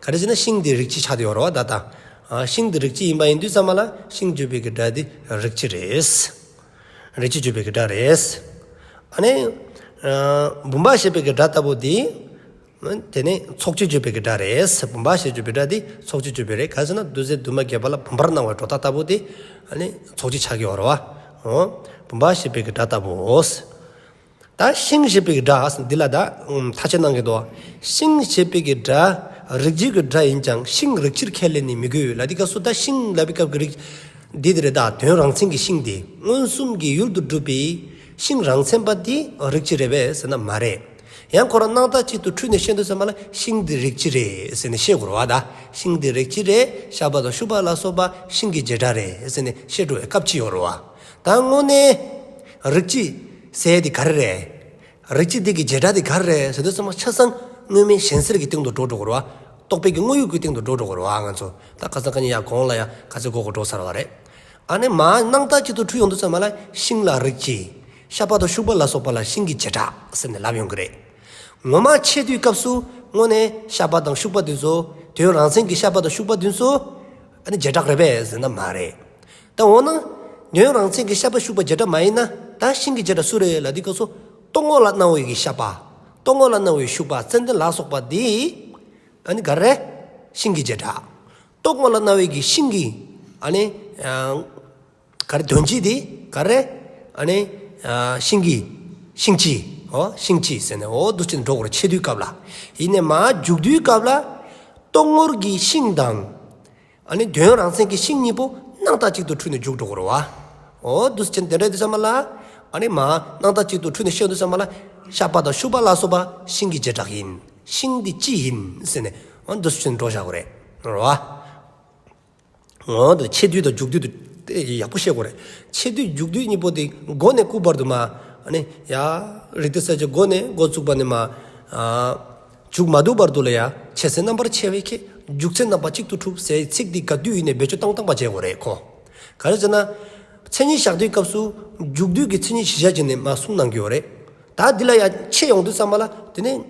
ག་རེ་ཟེར་ན་ཤིང་འདི་རིགས་གཅིག་ཆགས་ཏེ་ཡོད་རེད་བ་ད་ལྟ། ཨ་ཤིང་འདི་རིགས་གཅིག་ཡིན་པ་ཡིན་དུས་ཙམ་པ་ལ་ཤིང་བརྗོད་པའི་གི་སྒྲ་འདི་རིགས་གཅིག་རེད། རིགས་གཅིག་བརྗོད་པའི་གི་སྒྲ་རེད། ཨ་ནི་ཨ་བུམ་པ་བརྗོད་པའི་གི་སྒྲ་ལྟ་བུ་འདི། དེ་ནས་ཚོགས་གཅིག་བརྗོད་པའི་གི་སྒྲ་རེད། བུམ་པ་ཞེས་བརྗོད་པའི་སྒྲ་འདི་ཚོགས་གཅིག་བརྗོད་པའི་རེད། ག་ཟེར་ན་བདུད་རྩི་དུ་མ་བརྒྱད་པ་ལ་བུམ་པར་སྣང་བའི་སྒྲོ་བཏགས་ལྟ་བུ་དེ་ཨ་ནི་ཚོགས་གཅིག་ཆགས་ཀྱི་ཡོད་རེད་བ། འོ། བུམ་པ་ཞེས་པའི་གི་སྒྲ་ལྟ་བུའོ། ད་ཤིང་ཞེས་པའི་གི་སྒྲ་འདི་ལ་ད་ཐ་ཆད་གནང་གི་འདུག་ཤིང་ཞེས་པའི་གི་སྒྲ་རིགས་གཅིག་གི་སྒྲ་ཡིན་ཀྱང་ཤིང་རིགས་གཅིག་ཁས་ལེན་ནི་མི་དགོས་ལ་འདི་སྐབས་སུ་ད་ཤིང་ལབ་པའི་སྐབས་ཀྱི་རིགས་འདི་དེ་རེད། ད་དོན་རང་མཚན་གྱི་ཤིང་དེ་མངོན་སུམ་གྱི་ཡུལ་དུ་གྲུབ་པའི་ཤིང་རང་མཚན་པ་འདི་རིགས་གཅིག་རེད་པས་ཟེར་ན་མ་རེད། ཡང་ཁོ་རང་སྣང་བཏགས་གཅིག་ཏུ་འཁྲུལ་ནས་བཤད་དུས་ཙམ་པ་ལ་ཤིང་འདི་རིགས་གཅིག་རེད་ཟེར་ནས་བཤད་དགོས་རེད་བ། ད་ཤིང་འདི་རིགས་གཅིག་རེད། ཤ་པ་དང་ཤུག་པ་ལ་སོགས་པ་ཤིང་གི་བྱེ་བྲག་རེད་ཟེར་ནས་བཤད་འགྲོ་བའི་སྐབས་ཅིག་ཡོད་རེད་བ། ད་དངོས་གནས་རིགས་གཅིག་ཟེར་དེ་ག་རེ་རེད། རིགས་གཅིག་འདི་གི་བྱེ་བྲག་འདི་ག་རེ་རེད་ཟེར་དུས་ཙམ་པ་ཆ་ཚང་དངོས་མེད་གཞན་སེལ་གྱི་སྟེང་དུ་འགྲོ་འགྲོ་དགོས་རེད་བ། རྟོག་པའི་གི་དངོས་ཡུལ་གྱི་སྟེང་དུ་འགྲོ་འགྲོ་དགོས་རེད་བ། ང་ཚོ་ད་ཁ་སང་ཁ་ཉིན་ཡར་གོང་ལ་ཡང་ག་ཚོད་གོ་གོ་འགྲོ་ཚར་བ་རེད། ཨ་ནི་མར་སྣང་བཏགས་གཅིག་ཏུ་འཁྲུལ་ཡོང་དུས་ཙམ་པ་ལ་ཤིང་ལ་རིགས་གཅིག་ཤ་པ་དང་ཤུག་པ་ལ་སོགས་པ་ལ་ཤིང་གི་བྱེ་བྲག་ཟེར་ནས་ལབ་ཡོང་གི་རེད། ངོ་མ་འཆད་དུས་སྐབས་སུ་དངོས་གནས་ཤ་པ་དང་ཤུག་པ་འདི་ཚོ་དོན་རང་མཚན་གྱི་ཤ་པ་དང་ཤུག་པ་འདི་ཚོ་ཨ་ནི་བྱེ་བྲག་རེད་པས་ཟེར་ན་མ་རེད། ད་འོ་ན་དོན་རང་མཚན་གྱི་ཤ་པ་ཤུག་པ་བྱེ་བྲག་མ་ཡིན་ན་ད་ཤིང་གི་བྱེ་བྲག་སུ་རེད་ལབ་དུས་སྐབས་སུ་རྟོག་ངོ་ལ་སྣང་བའི་གི་ཤ་པ། རྟོག་ངོ་ལ་སྣང་བའི་ཤུག་པ་ཙན་དན་ལ་སོགས་པ་འདི་ཨ་ནི་ག་རེ། ཤིང་གི་བྱེ་བྲག་རྟོག་ངོ་ལ་སྣང་བའི་གི་ཤིང་གི་ཨ་ནི་ཨ་ག་རེ་དོན་སྤྱི་དེ་ག་རེ། ཨ་ནི་ཨ་ཤིང་གི་ཤིང་སྤྱི། འོ་ཤིང་སྤྱི་ཟེར་ནས་འོ་འདུག་སེ་འགྲོ་དགོས་རེད། འཆད་དུས་སྐབས་ལ། ཡིན་ནའི་མར་འཇུག་དུས་སྐབས་ལ་རྟོག་ངོར་གྱི་ཤིང་དང་། ཨ་ནི་དོན་རང་མཚན་གྱི་ཤིང་གཉིས་པོ་ སྣང་བཏགས་གཅིག་ཏུ་འཁྲུལ་ནས་འཇུག་འགྲོ་གི་རེད་བ། འོ་འདུག་སེ་བྱས་ནས་དེ་འདྲ་དུས་ཙམ་པ་ལ། ཨ་ནི་མ་སྣང་བཏགས་གཅིག་ཏུ་འཁྲུལ་ནས་ཤེས་དུས་ཙམ་པ་ལ། ཤ་པ་དང་ཤུ་པ་ལ་སོགས་པ་ཤིང་གི་བྱེ་བྲག་ཡིན། ཤིང་འདི་སྤྱི་ཡིན་ཟེར་ནས། འོ་འདུག་སེ་བྱས་ནས་འགྲོ་བཞག་གི་རེད། རེད་བ། འོ་དེ་ཆེ་བསྡུས་དང་མཇུག་བསྡུས་དེ་ཡག་པོ་ཤེས་དགོས་རེད། ཆེ་བསྡུས་མཇུག་བསྡུས་གཉིས་པོ་དེ་མགོ་ནས་སྐུ་བར་དུ་མ། ཨ་ནི་ཡ། རིགས་གཏེར་གསལ་བྱེད་མགོ་ནས་མགོ་བཙུགས་པ་ནས་མ། ཨ། མཇུག་མ་བསྡུ་བར་དུ་ལ་ཡ། ཆེ་ས་རྣམ་པར་ཕྱེ་བའི་ཁྱད། འཇུག་ཚེ་རྣམ་པ་གཅིག་ཏུ་འཁྲུལ་ཟེར་ཚིག་འདི་ག་དུས་ཡིན་ནའི་བེད་སྤྱོད་བཏང་བཏང་པ་བྱེད་དགོས་རེད་ཁོ། ག་རེ་ཟེར་ན། མཚན་ཉིད་བཞག་དུས་སྐབས་སུ་མཇུག་བསྡུས་ཀྱི་མཚན་ཉིད་གཞི་བཞག་བྱས་ནས་མ་གསུངས་གནང་གི་ཡོད་རེད། ད་འདི་ལ་ཡ་ཕྱེ་ཡོང་དུས་ཙམ་པ་ལ་དེ་ནས།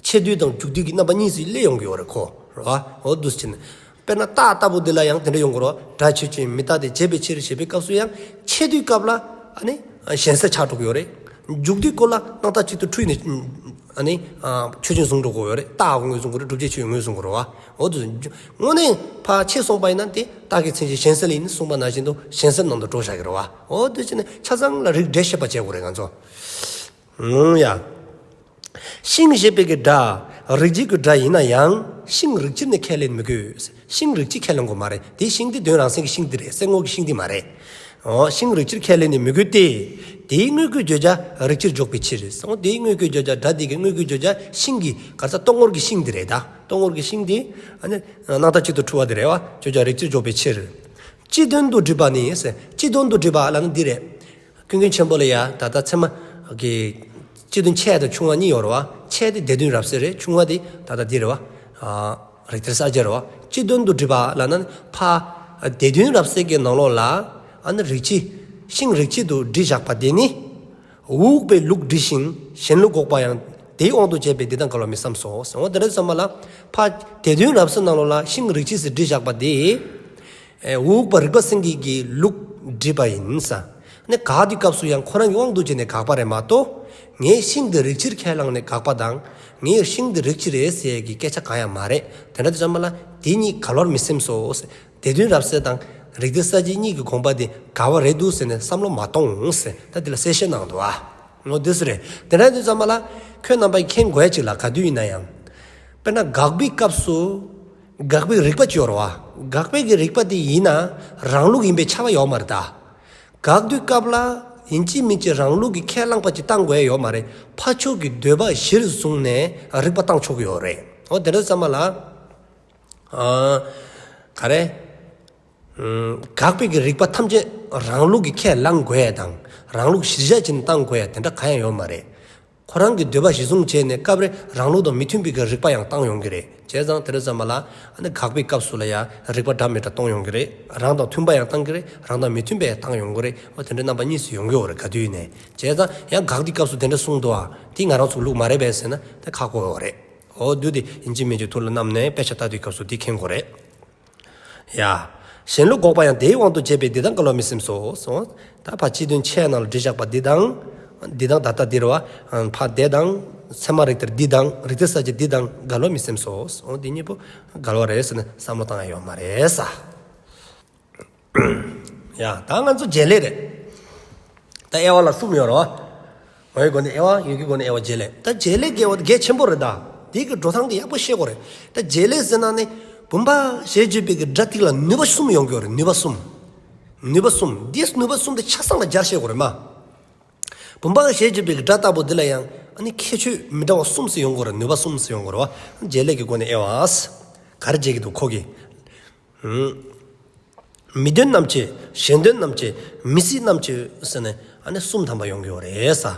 ཆེ་བསྡུས་དང་མཇུག་བསྡུས་ཀྱི་རྣམ་པ་གཉིས་སུ་སླེབས་ཡོང་གི་ཡོད་རེད་ཁོ། རེད་བ། འོ་འདུག་སེ་བྱས་ནས། དཔེར་ན་རྟགས་ལྟ་བུ་འདི་ལ་ཡང་དེ་འདྲ་ཡོང་གི་རེད་བ། སྒྲ་ཆོས་ཅན། མི་རྟག་སྟེ་བྱས་པའི་ཕྱིར་ཞེས་པའི་སྐབས་སུ་ཡང་ཆེ་བསྡུས་སྐབས་ལ་ཨ་ནི་གཞན་སེལ་ཆགས་འགྲོ་གི་ཡོད་རེད། མཇུག་བསྡུས་སྐོར་ལ་སྣང་བཏགས་གཅིག་ཏུ་འཁྲུལ་ནས་ཨ་ནི་ཆོས་ཅན་བཟུང་འགྲོ་གི་ཡོད་རེད། རྟགས་ངོས་བཟུང་གི་རེད། བསྒྲུབ་བྱའི་ཆོས་ངོས་བཟུང་གི་རེད་བ། འོ་འདུག་སེ། དངོས་གནས་ཕར་ཕྱེ་སོང་པ་ཡིན་ན་དེ་རྟགས་ཀྱི་མཚན་གཞི་གཞན་སེལ་ཡིན་གསུངས་པ་ནང་བཞིན་དུ་གཞན་སེལ་ནང་དུ་འགྲོ་བཞག་གི་རེད་བ། འོ་འདུག་སེ་བྱས་ནས་ཆ་ཚང་ལ་རིགས་འགྲེ་ཤེས་པ་བྱེད་དགོས་རེད་ང་ཚོ། ཨང་ཡ། ཤིང་ཞེས་པའི་གི་སྒྲ། རིགས་སྤྱི་གི་སྒྲ་ཡིན་ན་ཡང་ཤིང་རིགས་སྤྱིར་ནི་ཁས་ལེན་མི་དགོས། ཤིང་རིགས་སྤྱི་ཁས་ལེན་དགོས་མ་རེད། དེ་ཤིང་དེ་དོན་རང་མཚན་གྱི་ཤིང་དེ་རེད། སེལ་ངོ་གི་ཤིང་དེ་མ་རེད། འོ་ཤིང་རིགས་སྤྱིར་ཁས་ལེན་ནི་མི་དགོས་ཏེ། དེའི་དངོས་ཀྱི་བརྗོད་བྱ་རིགས་སྤྱིར་འཇོག་པའི་ཕྱིར། འོ་དེའི་དངོས་ཀྱི་བརྗོད་བྱ་སྒྲ་དེ་གི་དངོས་ཀྱི་བརྗོད་བྱ་ཤིང་གི་ག་རེ་ཟེར་སྟོང་ངོར་གྱི་ཤིང་དེ་རེད་ད། སྟོང་ངོར་གྱི་ཤིང་དེ་ཨ་ནི་སྣང་བཏགས་གཅིག་ཏུ་འཁྲུལ་བ་དེ་རེད་བ། བརྗོད་བྱ་རིགས་སྤྱིར་འཇོག་པའི་ཕྱིར། སྤྱི་དོན་དུ་སྒྲུབ་པ་ནི་ཟེར། སྤྱི་དོན་དུ་སྒྲུབ་པ་ལབ་ན་འདི་རེད། ཀུན་མཁྱེན་ཆེན་པོ་ལ་ཡ་ད་ལྟ་ཚད་མ་གི་སྤྱི་དོན་ཆེ་དང་ཆུང་བ་གཉིས་ཡོད་རེད་བ། ཆེ་དེ་སྡེ་བདུན་རབ་གསལ་རེད། ཆུང་བ་དེ་ད་ལྟ་འདི་རེད་བ། ཨ་རིགས་གཏེར་གསལ་བྱེད་རེད་བ། སྤྱི་དོན་དུ་སྒྲུབ་པ་ལབ་ན་ཕ་སྡེ་བདུན་རབ་གསལ་གྱི་ནང་ལོགས་ལ་ཨ་ནི་རིགས་སྤྱི་ཤིང་རིགས་སྤྱི་དུ་བྲིས་བཞག་པ་དེ་ནི། འུག་པའི་ལུགས་འབྲི་ཞིང་གཞན་ལུགས་འགོག་པ་ཡང་དེའི་དབང་དུ་བྱས་པས་འདི་དང་འགལ་བར་མི་བསམ་སོ། འོ་དེ་འདྲ་ཙམ་པ་ལ་ཕ་སྡེ་བདུན་རབ་གསལ་ནང་ལོགས་ལ་ཤིང་རིགས་སྤྱི་ཟེར་བྲིས་བཞག་པ་དེ། ཨེ་འུག་པ་རིག་པ་སེང་གེ་གི་ལུགས་བྲིས་པ་ཡིན་ས། ནི་དགག་དུས་སྐབས་སུ་ཡང་ཁོ་རང་གི་དབང་དུ་བྱས་ནས་དགག་པ་རེད་མ་གཏོགས། ངས་ཤིང་འདི་རིགས་སྤྱིར་ཁས་བླངས་ནས་དགག་པ་དང་། ངས་ཤིང་འདི་རིགས་སྤྱི་རེད་ཟེར་གྱི་སྐད་ཆ་གང་ཡང་མ་རེད། དེ་འདྲ་དུས་ཙམ་པ་ལ་དེ་གཉིས་འགལ་བར་མི་སེམས་སོ། སྡེ་བདུན་རབ་གསལ་དང་རིགས་གཏེར་གསལ་བྱེད་གཉིས་ཀྱི་དགོངས་པ་དེ་འགལ་བ་རེད་འདུག་ཟེར་ནས་བསམ་བློ་མ་གཏོང་ཟེར་ད་འདི་ལ་གསལ་བཤད་གནང་འདུག་ཨ། འོ་དེ་སུ་རེད། དེ་འདྲ་དུས་ཙམ་པ་ལ་ཁྱོད་རྣམ་པས་མཁྱེན་དགོས་ཡ་ཅིག་ལ་ག་དུས་ཡིན་ན་ཡང་། དཔེར་ན་དགག་པའི་སྐབས་སུ་དགག་པའི་རིགས་པ་ཅིག་ཡོད་རེད་བ། དགག་པའི་གི་རིགས་པ་དེ་ཡིན་ན་རང་ལུགས་ཡིན་པའི་ཁྱབ་པ་ཡོད་མ་རེད་ད། དགག་དུས་སྐབས་ལ་ཡིན་གཅིག་མིན་གཅིག་རང་ལུགས་ཀྱི་ཁས་བླངས་པ་ཅིག་བཏང་དགོས་ཡ་ཡོད་མ་རེད། ཕར་ཕྱོགས་ཀྱི་འདོད་པ་གཞིར་བཟུང་ནས་རིགས་པ་བཏང་ཆོག་གི་ཡོད་རེད། འོ་དེ་འདྲ་ཙམ་པ་ལ། ཨ། ག་རེ། ཨམ། དགག་པའི་གི་རིགས་པ་ཐམས་ཅད་རང་ལུགས་ཀྱི་ཁས་བླངས་དགོས་ཡ་དང་རང་ལུགས་གཞིར་བཞག་བྱས་ནས་བཏང་དགོས་ཡ་དེ་འདྲ་གང་ཡང་ཡོད་མ་རེད། ཁོ་རང་གི་འདོད་པ་གཞིར་བཟུང་བྱས་ནས་སྐབས་རེ་རང་ལུགས་དང་མི་མཐུན་པའི་གི་རིགས་པ་ཡང་བཏང་ཡོང་གི་རེད། བྱས་ཙང་དེ་འདྲ་ཙམ་པ་ལ་ཨ་ནི་དགག་པའི་སྐབས་སུ་ལ་ཡ་རིགས་པ་འདྲ་མི་འདྲ་གཏོང་ཡོང་གི་རེད། རང་དང་མཐུན་པ་ཡང་བཏང་གི་རེད། རང་དང་མི་མཐུན་པ་ཡང་བཏང་ཡོང་གི་རེད། འོ་དེ་འདྲ་རྣམ་པ་གཉིས་སུ་ཡོང་གི་ཡོད་རེད་ག་དུས་ཡིན་ནའི། བྱས་ཙང་ཡང་དགག་དུས་སྐབས་སུ་དེ་འདྲ་གསུངས་འདུག་ཨ། དེ་ང་རང་ཚོ་ལུགས་མ་རེད་པས་ཟེར་ན་དེ་ཁག་པོ་ཡོད་རེད། འོ་དུས་དེ་ཡིན་གཅིག་མིན་གཅིག་ཐུགས་ལ་བསྣམས་ནས་དཔེ་ཆ་ལྟ་དུས་སྐབས་སུ་དེ་མཁྱེན་དགོས་རེད། ཡ། གཞན་ལུགས་འགོག་པ་ཡང་དེའི་དབང་དུ་བྱས་པས་འདི་དང་འགལ་བར་མི་སེམས་སོ། སོང་། ད་ཕར་སྤྱི་དོན་ཆེ་ནང་ལ་བྲིས་བཞག་པ་འདི་དང་། འདི་དང་ད་ལྟ་འདི་རེད་བ། ཕར་དེ་དང་། ཚད་མ་རིགས་གཏེར་འདི་དང་རིགས་གཏེར་གསལ་བྱེད་འདི་དང་འགལ་བར་མི་སེམས་སོ། སོང་། འདི་གཉིས་པོ་འགལ་བ་རེད་ཟེར་ནས་བསམ་བློ་བཏང་ཡ་ཡོད་མ་རེད་ས། ཡ། ད་ང་ཚོ་བྱེད་ལས་རེད། ད་དབྱེ་བ་ལ་གསུམ་ཡོད་རེད་བ། ངོ་བོའི་སྒོ་ནས་དབྱེ་བ། ཡུལ་གྱི་སྒོ་ནས་དབྱེ་བ། བྱེད་ལས། ད་བྱེད་ལས་དགེ་བ་གལ་ཆེན་པོ་རེད་ད། དེ་གི་འགྲོ་སྟངས་དེ་ཡག་པོ་ཤེས་དགོས་རེད། ད་བྱེད་ལས་ཟེར་ན་ནི་བུམ་པ་ཞེས་བརྗོད་པའི་གི་སྒྲ་དེ་ལ་ནུས་པ་གསུམ་ཡོང་གི་ཡོད་རེད། ནུས་པ་གསུམ། ནུས་པ་གསུམ། དེ་ནུས་པ་གསུམ་དེ་ཆ་ཚང་ལ་སྦྱར་ཤེས་དགོས་རེད་མ། བུམ་པ་ཞེས་བརྗོད་པའི་གི་སྒྲ་ལྟ་བུ་དེ་ལ་ཡང་ཨ་ནི་ཁྱད་ཆོས་མི་འདྲ་བ་གསུམ་ཞིག་ཡོང་གི་ཡོད་རེད། ནུས་པ་གསུམ་ཞིག་ཡོང་གི་ཡོད་རེད་བ། བྱེད་ལས་ཀྱི་སྒོ་ནས་དབྱེ་བ། ག་རེ་བྱེད་ཀྱི་འདུག་ཁོ་གིས། མི་ལྡན་རྣམ་བཅད། གཞན་ལྡན་རྣམ་བཅད། མི་སྲིད་རྣམ་བཅད་ཟེར་ནས་ཨ་ནི་གསུམ་ཐམ་པ་ཡོང་གི་ཡོད་རེད་ས།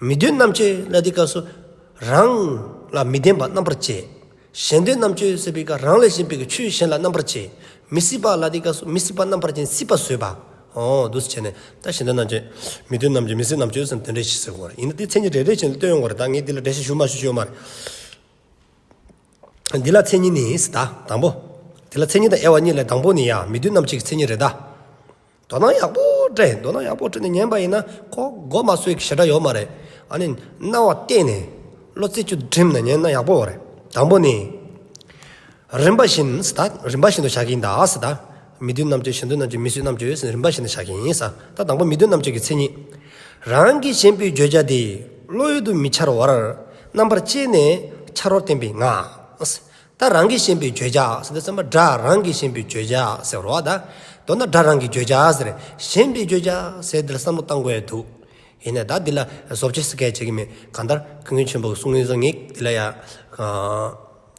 མི་ལྡན་རྣམ་བཅད་ལ་དེ་སྐབས་སུ་རང་ལ་མི་ལྡན་པ་རྣམ་པར་བཅད། གཞན་ལྡན་རྣམ་བཅད་ཟེར་བའི་སྐབས་རང་ལས་གཞན་པའི་གི་ཆོས་གཞན་ལ་རྣམ་པར་བཅད། མི་སྲིད་པ་ལ་དེ་སྐབས་སུ་མི་སྲིད་པ་རྣམ་པར་བཅད་སྲིད་པ་བཟོས་པ། འོ་འདུག་སེ་བྱས་ནས་ད་གཞན་ལྡན་རྣམ་བཅད། མི་ལྡན་རྣམ་བཅད། མི་སྲིད་རྣམ་བཅད་ཟེར་ནས་དེ་འདྲ་ཞིག་ཟེར་དགོས་རེད། ཡིན་ན་དེ་མཚན་ཉིད་རེ་རེ་བྱས་ནས་སྟོན་ཡོང་དགོས་རེད། ད་ངས་འདི་ལ་འགྲེལ་བཤད་ཞུ་མ་ཞུ་ཞུ་ཡོད་མ་རེད། འདི་ལ་མཚན་ཉིད་ནི་ཟེར་ད་དང་པོ། འདི་ལ་མཚན་ཉིད་དང་དབྱེ་བ་གཉིས་ལས་དང་པོ་ནི་ཡ་མི་ལྡན་རྣམ་བཅད་ཀྱི་མཚན་ཉིད་རེད་ད། དོ་སྣང་ཡག་པོ་སྤྲད། དོ་སྣང་ཡག་པོ་སྤྲད་ནས་ཉན་པ་ཡིན་ན་ཁོ་མགོ་མ་ཚོས་ཀྱི་ཞེ་དྲག་ཡོད་མ་རེད། ཨ་ནི་རྣ་བ་གཏད་ནས་བློ་རྩེ་གཅིག་ཏུ་བསྒྲིམས་ནས་ཉན་ན་ཡག་པོ་རེད། དང་པོ་ནི། རིམ་པ་བཞིན་ཟེར་ད། རིམ་པ་བཞིན་དུ་བཞག་གི་ཡིན་ད་ཟེར་ད། མི་ལྡན་རྣམ་བཅད། གཞན་ལྡན་རྣམ་བཅད། མི་སྲིད་རྣམ་བཅད་ཟེར་རིམ་པ་བཞིན་དུ་བཞག་གི་ཡིན་ས། ད་དང་པོ་མི་ལྡན་རྣམ་བཅད་ཀྱི་མཚན་ཉིད། རང་གི་ཞེན་པའི་བརྗོད་བྱ་དེ་བློ་ཡུལ་དུ་མི་འཆར་བར་རྣམ་པར་དཔྱད་ནས་འཆར་བར་བསྟན་པའི་ངག་ད་རང་གིས་ཞེན་པའི་བརྗོད་བྱ་ཟེར་དུས་ཙམ་པ་སྒྲ་རང་གིས་ཞེན་པའི་བརྗོད་བྱ་ཟེར་རོ་བ་ད། མདོར་ན་སྒྲ་རང་གི་བརྗོད་བྱ་ཟེར། ཞེན་པའི་བརྗོད་བྱ་ཟེར་འདི་ལ་བསམ་བློ་བཏང་དགོས་ཡ་འདུག། ཡིན་ནའི་ད་འདི་ལ་བཟོ་བཅོས་ཟེར་གྱི་བྱེད་ཀྱི་མེད། གང་ལྟར་ཀུན་མཁྱེན་ཆེན་པོ་གིས་གསུང་ཡོད་ཙང་ངས་འདི་ལ་ཡ་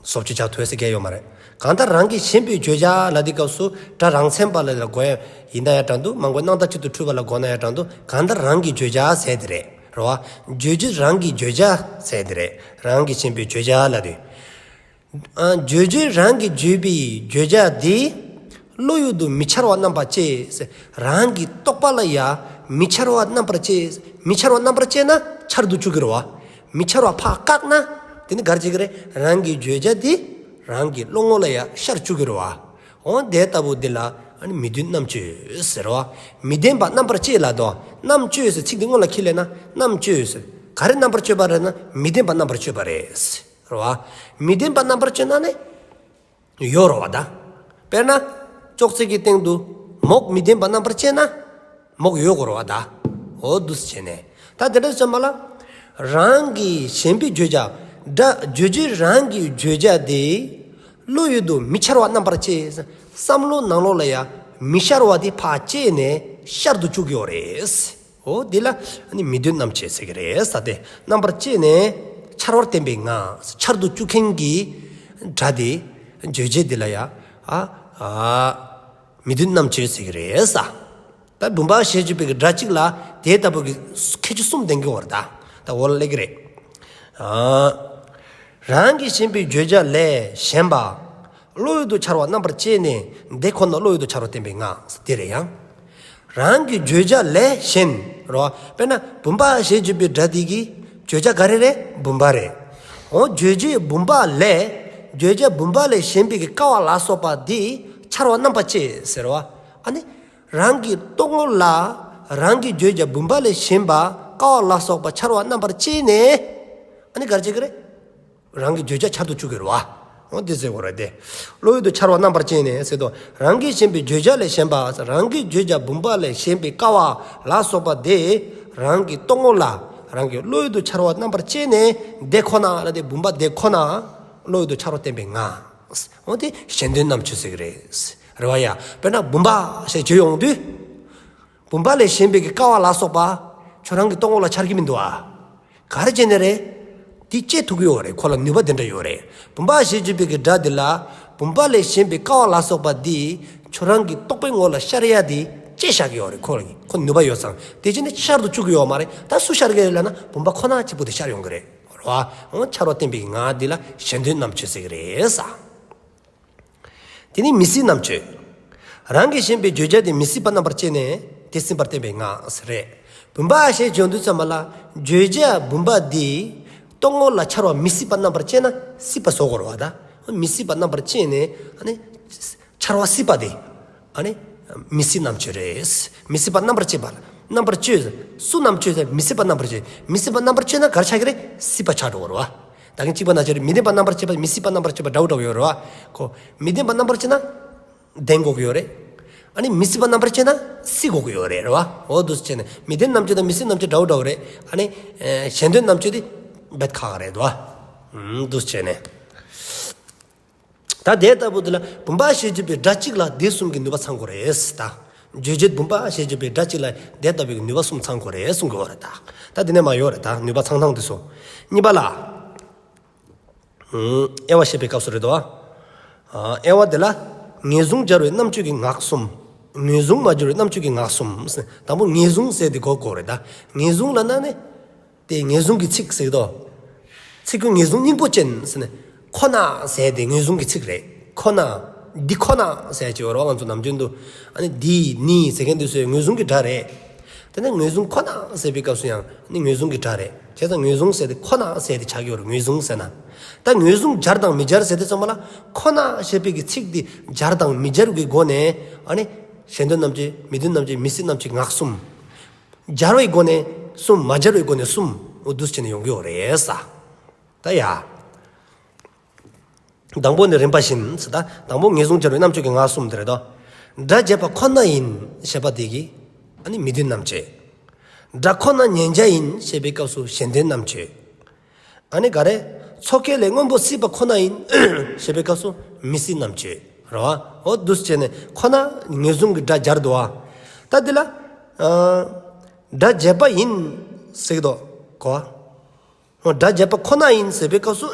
བཟོ་བཅོས་བྱ་ཐུབ་ཟེར་གྱི་ཡོད་མ་རེད། གང་ལྟར་རང་གིས་ཞེན་པའི་བརྗོད་བྱ་ལ་འདི་སྐབས་སུ་སྒྲ་རང་མཚན་པ་ལ་ལ་གོ་ཡ་ཡིན་ན་ཡང་འདྲ་འདུག། མང་པོའི་སྣང་བརྡ་གཅིག་ཏུ་འཁྲུལ་བ་ལ་གོ་ན་ཡང་འདྲ་འདུག། གང་ལྟར་རང་གི་བརྗོད་བྱ་ཟེར་འདི་རེད། རེད་བ། བརྗོད་བྱེད་རང་གི་བརྗོད་བྱ་ཟེར་འདི་རེད། རང་གིས་ཞེན་པའི་བརྗོད་བྱ་ལ་འདི། ཨ། བརྗོད་བྱེད་རང་གི་བརྗོད་པའི་བརྗོད་བྱ་འདི། བློ་ཡུལ་དུ་མི་འཆར་བ་རྣམ་པར་བཅད་ཟེར། རང་གི་རྟོག་པ་ལ་ཡ་མི་འཆར་བ་རྣམ་པར་བཅད། མི་འཆར་བ་རྣམ་པར་བཅད་ན་འཆར་དུ་བཅུག་གི་རེད་བ། མི་འཆར་བ་ཕར་བཀག་ན་དེ་ནི་ག་རེ་བྱེད་ཀྱི་རེད། རང་གི་བརྗོད་བྱ་འདི་རང་གི་བློ་ངོ་ལ་ཡ་ཤར་བཅུག་གི་རེད་བ། འོ་དེ་ལྟ་བུ་འདི་ལ་ཨ་ནི་མི་ལྡན་རྣམ་གཅོད་ཟེར་བ། མི་ལྡན་པ་རྣམ་པར་བཅད་ལ་དོ། རྣམ་གཅོད་ཟེར་ཚིག་འདི་སྔོན་ལ་ཁས་ལེན་ན་རྣམ་གཅོད་ཟེར། ག་རེ་རྣམ་པར་གཅོད་པ་རེད་ན་མི་ལྡན་པ་རྣམ་པར་གཅོད་པ་རེད། རེད་བ། མི་ལྡན་པ་རྣམ་པར་གཅོད་ན་ནི་ཡོད་རེད་བ་ད། དཔེར་ན། ཅོག་ཙེ་གི་སྟེང་དུ་མོག་མི་ལྡན་པ་རྣམ་པར་བཅད་ན་མོག་ཡོད་དགོས་རེད་བ་ད། འོ་འདུག་སེ་བྱས་ནས། ད་དེ་འདྲ་སོང་ཙང་མ་ལ། རང་གི་ཞེན་པའི་བརྗོད་བྱ། སྒྲ་བརྗོད་བྱེད་རང་གི་བརྗོད་བྱ་དེ། བློ་ཡུལ་དུ་མི་འཆར་བ་རྣམ་པར་བཅད། བསམ་བློ་ནང་ལོགས་ལ་ཡ་མི་ཤར་བ་དེ་ཕར་བཅད་ནས་ཤར་དུ་བཅུག་གི་ཡོད་རེད། འོ་འདི་ལ་ནི་མི་ལྡན་རྣམ་གཅོད་ཟེར་གྱི་རེད་ས་ཏེ། རྣམ་པར་བཅད་ནས་འཆར་བར་བསྟན་པའི་ངག། འཆར་དུ་བཅུག་མཁན་གྱི་སྒྲ་དེ་རྗོད་བྱེད་འདི་ལ་ཡ་ཨ་ཨ་མི་ལྡན་རྣམ་གཅོད་ཟེར་གྱི་རེད་ས། ད་བུམ་པ་ཞེས་བརྗོད་པའི་སྒྲ་གཅིག་ལ་དེ་ལྟ་བུ་གི་ཁྱད་ཆོས་གསུམ་ལྡན་གྱི་ཡོད་རེད་ད། ད་འོ་ལ་སླེབས་ཀྱི་རེད། ཨ་རང་གི་ཞེན་པའི་བརྗོད་བྱ་ལས་གཞན་པ། བློ་ཡུལ་དུ་འཆར་བ་རྣམ་པར་བཅད་ནས་དེ་ཁོ་ན་བློ་ཡུལ་དུ་འཆར་བར་བསྟན་པའི་ངག་དེ་རེད་ཡང་། རང་གི་བརྗོད་བྱ་ལས་གཞན་རོ། དཔེར་ན་བུམ་པ་ཞེས་བརྗོད་པའི་སྒྲ་དེ་གི་བརྗོད་བྱ་ག་རེ་རེད། བུམ་པ་རེད། འོ་རྗོད་བྱེད་བུམ་པ་ལས། བརྗོད་བྱ་བུམ་པ་ལས་གཞན་པའི་གི་ཀ་བ་ལ་སོགས་པ་དེ་འཆར་བ་རྣམ་པར་བཅད་ཟེར་བ། ཨ་ནི་རང་གི་རྟོག་ངོ་ལ་རང་གི་བརྗོད་བྱ་བུམ་པ་ལས་གཞན་པ་ཀ་བ་ལ་སོགས་པ་འཆར་བ་རྣམ་པར་བཅད་ནས། ཨ་ནི་ག་རེ་བྱེད་ཀྱི་རེད། རང་གི་བརྗོད་བྱ་འཆར་དུ་བཅུག་གི་རེད་བ། འོ་དེ་ཟེར་དགོས་རེད་དེ། བློ་ཡུལ་དུ་འཆར་བ་རྣམ་པར་བཅད་ནས་ཟེར་དུས་རང་གི་ཞེན་པའི་བརྗོད་བྱ་ལས་གཞན་པ། རང་གི་བརྗོད་བྱ་བུམ་པ་ལས་གཞན་པའི་ཀ་བ་ལ་སོགས་པ་དེ་རང་གི་རྟོག་ངོ་ལ་རང་གི་བློ་ཡུལ་དུ་འཆར་བ་རྣམ་པར་བཅད་ནས་དེ་ཁོ་ན་ལ་དེ་བུམ་པ་དེ་ཁོ་ན་བློ་ཡུལ་དུ་འཆར་བར་བསྟན་པའི་ངག། འོ་དེ་གཞན་ལྡན་རྣམ་གཅོད་ཟེར་གྱི་རེད། རེད་བ་ཡ། དཔེར་ན་བུམ་པ་ཞེས་བརྗོད་ཡོང་དུས། བུམ་པ་ལས་གཞན་པའི་གི་ཀ་བ་ལ་སོགས་པ་ཁྱོད་རང་གི་རྟོག་ངོ་ལ་འཆར་གྱི་མི་འདུག་ཨ། ག་རེ་བྱས་ནས་རེད། དེ་བཅད་ཐུབ་ཀྱི་ཡོད་རེད། ཁོ་ལ་ནུས་པ་དེ་འདྲ་ཡོད་རེད། བུམ་པ་ཞེས་བརྗོད་པའི་གི་སྒྲ་འདི་ལ་བུམ་པ་ལས་གཞན་པའི་ཀ་བ་ལ་སོགས་པ་འདི་ཁྱོད་རང་གི་རྟོག་པའི་ངོ་ལ་ཤར་ཡ་དེ་བཅད་བཞག་གི་ཡོད་རེད། ཁོ་ལ་ཁོ་ནུས་པ་ཡོད་ཙང་དེ་བྱས་ནས་ཤར་དུ་བཅུག་གི་ཡོད་མ་རེད། ད་སུ་ཤར་གྱི་རེད་ལབ་ན་བུམ་པ་ཁོ་ན་གཅིག་པུ་དེ་ཤར་ཡོང་གི་རེད། རེད་བ། འོ་འཆར་བར་བསྟན་པའི་ངག་འདི་ལ་གཞན་ལྡན་རྣམ་གཅོད་ཟེར་གྱི་རེད་ས། དེ་ནི་མི་སྲིད་རྣམ་གཅོད། རང་གི་ཞེན་པའི་བརྗོད་བྱ་དེ་མི་སྲིད་པ་རྣམ་པར་བཅད་ནས་དེ་སྲིད་པར་བསྟན་པའི་ངག་ཟེར་རེད། བུམ་པ་ཞེས་བརྗོད་དུས་ཙམ་པ་ལ་བརྗོད་བྱ་བུམ་པ་འདི་རྟོག་ངོ་ལ་འཆར་བ་མི་སྲིད་པ་རྣམ་པར་བཅད་ན་སྲིད་པ་བཟོ་དགོས་རེད་བ་ད། མི་སྲིད་པ་རྣམ་པར་བཅད་ནས་ཨ་ནི་འཆར་བ་སྲིད་པ་དེ་ཨ་ནི་མི་སྲིད་རྣམ་གཅོད་རེད། མི་སྲིད་པ་རྣམ་པར་བཅད་པ་ལ་རྣམ་པར་གཅོད། སུ་རྣམ་གཅོད་ཟེར། མི་སྲིད་པ་རྣམ་པར་གཅོད། མི་སྲིད་པ་རྣམ་པར་གཅོད་ན་ག་རེ་ཆགས་ཀྱི་རེད། སྲིད་པ་ཆགས་འགྲོ་གི་རེད་བ། ད་གིན་གཅིག་པ་ན་ཆ་རེད། མི་ལྡན་པ་རྣམ་པར་བཅད་པ་མི་སྲིད་པ་རྣམ་པར་བཅད་པ་འདྲ་བོ་འདྲ་བོ་ཡོད་རེད་བ། ཁོ་མི་ལྡན་པ་རྣམ་པར་བཅད་ན་ལྡན་དགོས་ཀྱི་ཡོད་རེད། ཨ་ནི་མི་སྲིད་པ་རྣམ་པར་བཅད་ན་སྲིད་དགོས་ཀྱི་ཡོད་རེད། རེད་བ། འོ་འདུག་སེ་བྱས་ནས་མི་ལྡན་རྣམ་གཅོད་དང་མི་སྲིད་རྣམ་གཅོད་འདྲ་བོ་འདྲ་བོ་རེད། ཨ་ནི་ཨེ་གཞན་ལྡན་རྣམ་གཅོད་དེ་རྦད་ཁག་རེད་བ། ཨུམ་འདུག་སེ་བྱས་ནས། ད་དེ་ལྟ་བུ་དེ་ལ་བུམ་པ་ཞེས་བརྗོད་པའི་སྒྲ་གཅིག་ལ་དེ་གསུམ་གྱི་ནུས་པ་ཚང་དགོས་རེད་ད། རྗོད་བྱེད་བུམ་པ་ཞེས་བརྗོད་པའི་སྒྲ་གཅིག་ལ་དེ་ལྟ་བུའི་ནུས་པ་གསུམ་ཚང་དགོས་རེད་གསུང་གི་ཡོད་རེད་ད། ད་དེ་ནས་མར་ཡོད་རེད་ད། ནུས་པ་ཚང་ཐངས་དེ་ཚོ། གཉིས་པ་ལ། ཨུམ། དབྱེ་བ་བཤད་པའི་སྐབས་སུ་རེད་དོ། ཨ། དབྱེ་བ་དེ་ལ་ངེས་བཟུང་སྦྱར་བའི་རྣམ་གཅོད་ཀྱི་ངག་གསུམ། ངེས་བཟུང་མ་སྦྱར་བའི་རྣམ་གཅོད་ཀྱི་ངག་གསུམ། དང་པོ་ངེས་བཟུང་ཟེར་དེ་གོ་དགོས་རེད་ད། ངེས་བཟུང་ལབ་ན་ནི། དེ་ངེས་བཟུང་གི་ཚིག་ཟེར་དོ། ཚིག་ཀུན་ངེས་བཟུང་སྙིང་པོ་ཅན་ཟེར་ནས། ཁོ་ན་ཟེར་དེ་ངེས་བཟུང་གི་ཚིག་རེད། ཁོ་ན། འདི་ཁོ་ན་ཟེར་ཅིག་ཡོད་རེད་བ། ང་ཚོ་ནམ་རྒྱུན་དུ། ཨ་ནི་འདི་ནི་ཟེར་མཁན་དེ་ཚོ་ངེས་བཟུང་གི་སྒྲ་རེད། དེ་ནས་ངེས་བཟུང་ཁོ་ན་ཟེར་བའི་སྐབས་སུ་ཡང་ནི་ངེས་བཟུང་གི་སྒྲ་རེད། བྱས་ཙང་ངེས་བཟུང་ཟེར་དེ་ཁོ་ན་ཟེར་དེ་ཆགས་ཀྱི་ཡོད་རེད། ངེས་བཟུང་ཟེར་ན། ད་ངེས་བཟུང་སྦྱར་དང་མི་སྦྱར་ཟེར་དེ་ཚང་མ་ལ་ཁོ་ན་ཞེས་པའི་གི་ཚིག་འདི་སྦྱར་དང་མི་སྦྱར་གྱི་སྒོ་ནས། ཨ་ནི་གཞན་དོན་རྣམ་གཅོད། མི་ལྡན་རྣམ་གཅོད། མི་སྲིད་རྣམ་གཅོད་ངག་གསུམ། སྦྱར་བའི་སྒོ་ནས་གསུམ། མ་སྦྱར་བའི་སྒོ་ནས་གསུམ། འོ་འདུག་སེ་བྱས་ནས་ཡོང་གི་ཡོད་རེད་ས། ད་ཡ། དང་པོ་ནི་རིམ་པ་བཞིན་ཟེར་ད། དང་པོ་ངེས་བཟུང་སྦྱར་བའི་རྣམ་གཅོད་ཀྱི་ངག་གསུམ་དེ་རེད་དོ། སྒྲ་བྱས་པ་ཁོ་ན་ཡིན་ཞེས་པ་དེ་གིས་ཨ་ནི་མི་ལྡན་རྣམ་གཅོད། སྒྲ་ཁོ་ན་མཉན་བྱ་ཡིན་ཞེས་པའི་སྐབས་སུ་གཞན་ལྡན་རྣམ་གཅོད། ཨ་ནི་ག་རེ། ཚོགས་བསྐྱེད་ལས་སྔོན་པོ་སྲིད་པ་ཁོ་ན་ཡིན་ཞེས་པའི་སྐབས་སུ་མི་སྲིད་རྣམ་གཅོད་རེད་བ། འོ་འདུག་སེ་བྱས་ནས་ཁོ་ན་ངེས་བཟུང་གི་སྒྲ་སྦྱར་འདུག་བ། ད་འདི་ལ་ཨ་སྒྲ་བྱས་པ་ཡིན་ཟེར་གྱི་འདུག་གོ། འོ་སྒྲ་བྱས་པ་ཁོ་ན་ཡིན་ཟེར་བའི་སྐབས་སུ་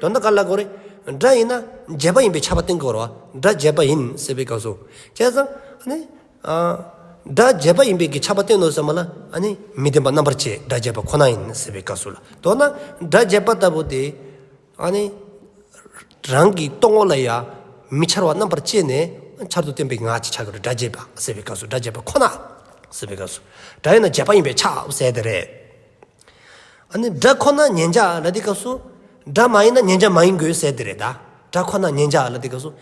དོན་དག་ག་ལ་གོ་རེད། སྒྲ་ཡིན་ན་བྱས་པ་ཡིན་པའི་ཁྱབ་པ་བསྟན་དགོས་རེད་བ། སྒྲ་བྱས་པ་ཡིན་ཟེར་བའི་སྐབས་སུ། བྱས་ཙང་ཨ་ནི། ཨ། སྒྲ་བྱས་པ་ཡིན་པའི་གི་ཁྱབ་པ་བསྟན་ནོ་ཟེར་མ་ལ། ཨ་ནི་མི་ལྡན་པ་རྣམ་པར་བཅད་སྒྲ་བྱས་པ་ཁོ་ན་ཡིན་ཟེར་བའི་སྐབས་སུ་ལ། མདོར་ན་སྒྲ་བྱས་པ་ལྟ་བུ་དེ་ཨ་ནི་རང་གི་རྟོག་ངོ་ལ་ཡང་མི་འཆར་བ་རྣམ་པར་བཅད་ནས་འཆར་དུ་བསྟན་པའི་ངག་ཅིག་ཆགས་ཀྱི་རེད། སྒྲ་བྱས་པ་ཟེར་བའི་སྐབས་སུ། སྒྲ་བྱས་པ་ཁོ་ན་ཟེར་བའི་སྐབས་སུ། སྒྲ་ཡིན་ན་བྱས་པ་ཡིན་པས་ཁྱབ་ཟེར་དེ་རེད། ཨ་ནི་སྒྲ་ཁོ་ན་མཉན་བྱ་ལ་དེའི་སྐབས་སུ། སྒྲ་མ་ཡིན་ན་མཉན་བྱ་མ་ཡིན་དགོས་ཟེར་དེ་རེད་ད། སྒྲ་ཁོ་ན་མཉན་བྱ་ལ་དེའི་སྐབས་སུ།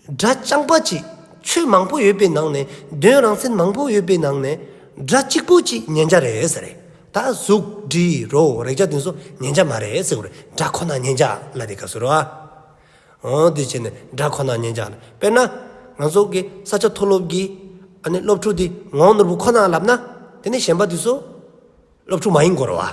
སྒྲ་རྐྱང་པ་གཅིག་ཆོས་མང་པོ་ཡོད་པའི་ནང་ནས། དོན་རང་མཚན་མང་པོ་ཡོད་པའི་ནང་ནས་སྒྲ་གཅིག་པོ་གཅིག་མཉན་བྱ་རེད་ཟེར་རེད། ད་གཟུགས་དྲི་རོ་རེག་བྱ་དེ་ཚོ་མཉན་བྱ་མ་རེད་ཟེར་གྱི་རེད། སྒྲ་ཁོ་ན་མཉན་བྱ་ལ་དེའི་སྐབས་སུ་རེད་བ། འོ་དེ་བྱས་ནས་སྒྲ་ཁོ་ན་མཉན་བྱ་ལ། དཔེར་ན་ང་ཚོ་གི་ས་སྐྱ་མཐོ་སློབ་ཀྱི་ཨ་ནི་སློབ་ཕྲུག་དེ་ངག་དབང་ནོར་བུ་ཁོ་ན་ལབ་ན། དེ་ནས་གཞན་པ་དེ་ཚོ་སློབ་ཕྲུག་མ་ཡིན་དགོས་རེད་བ།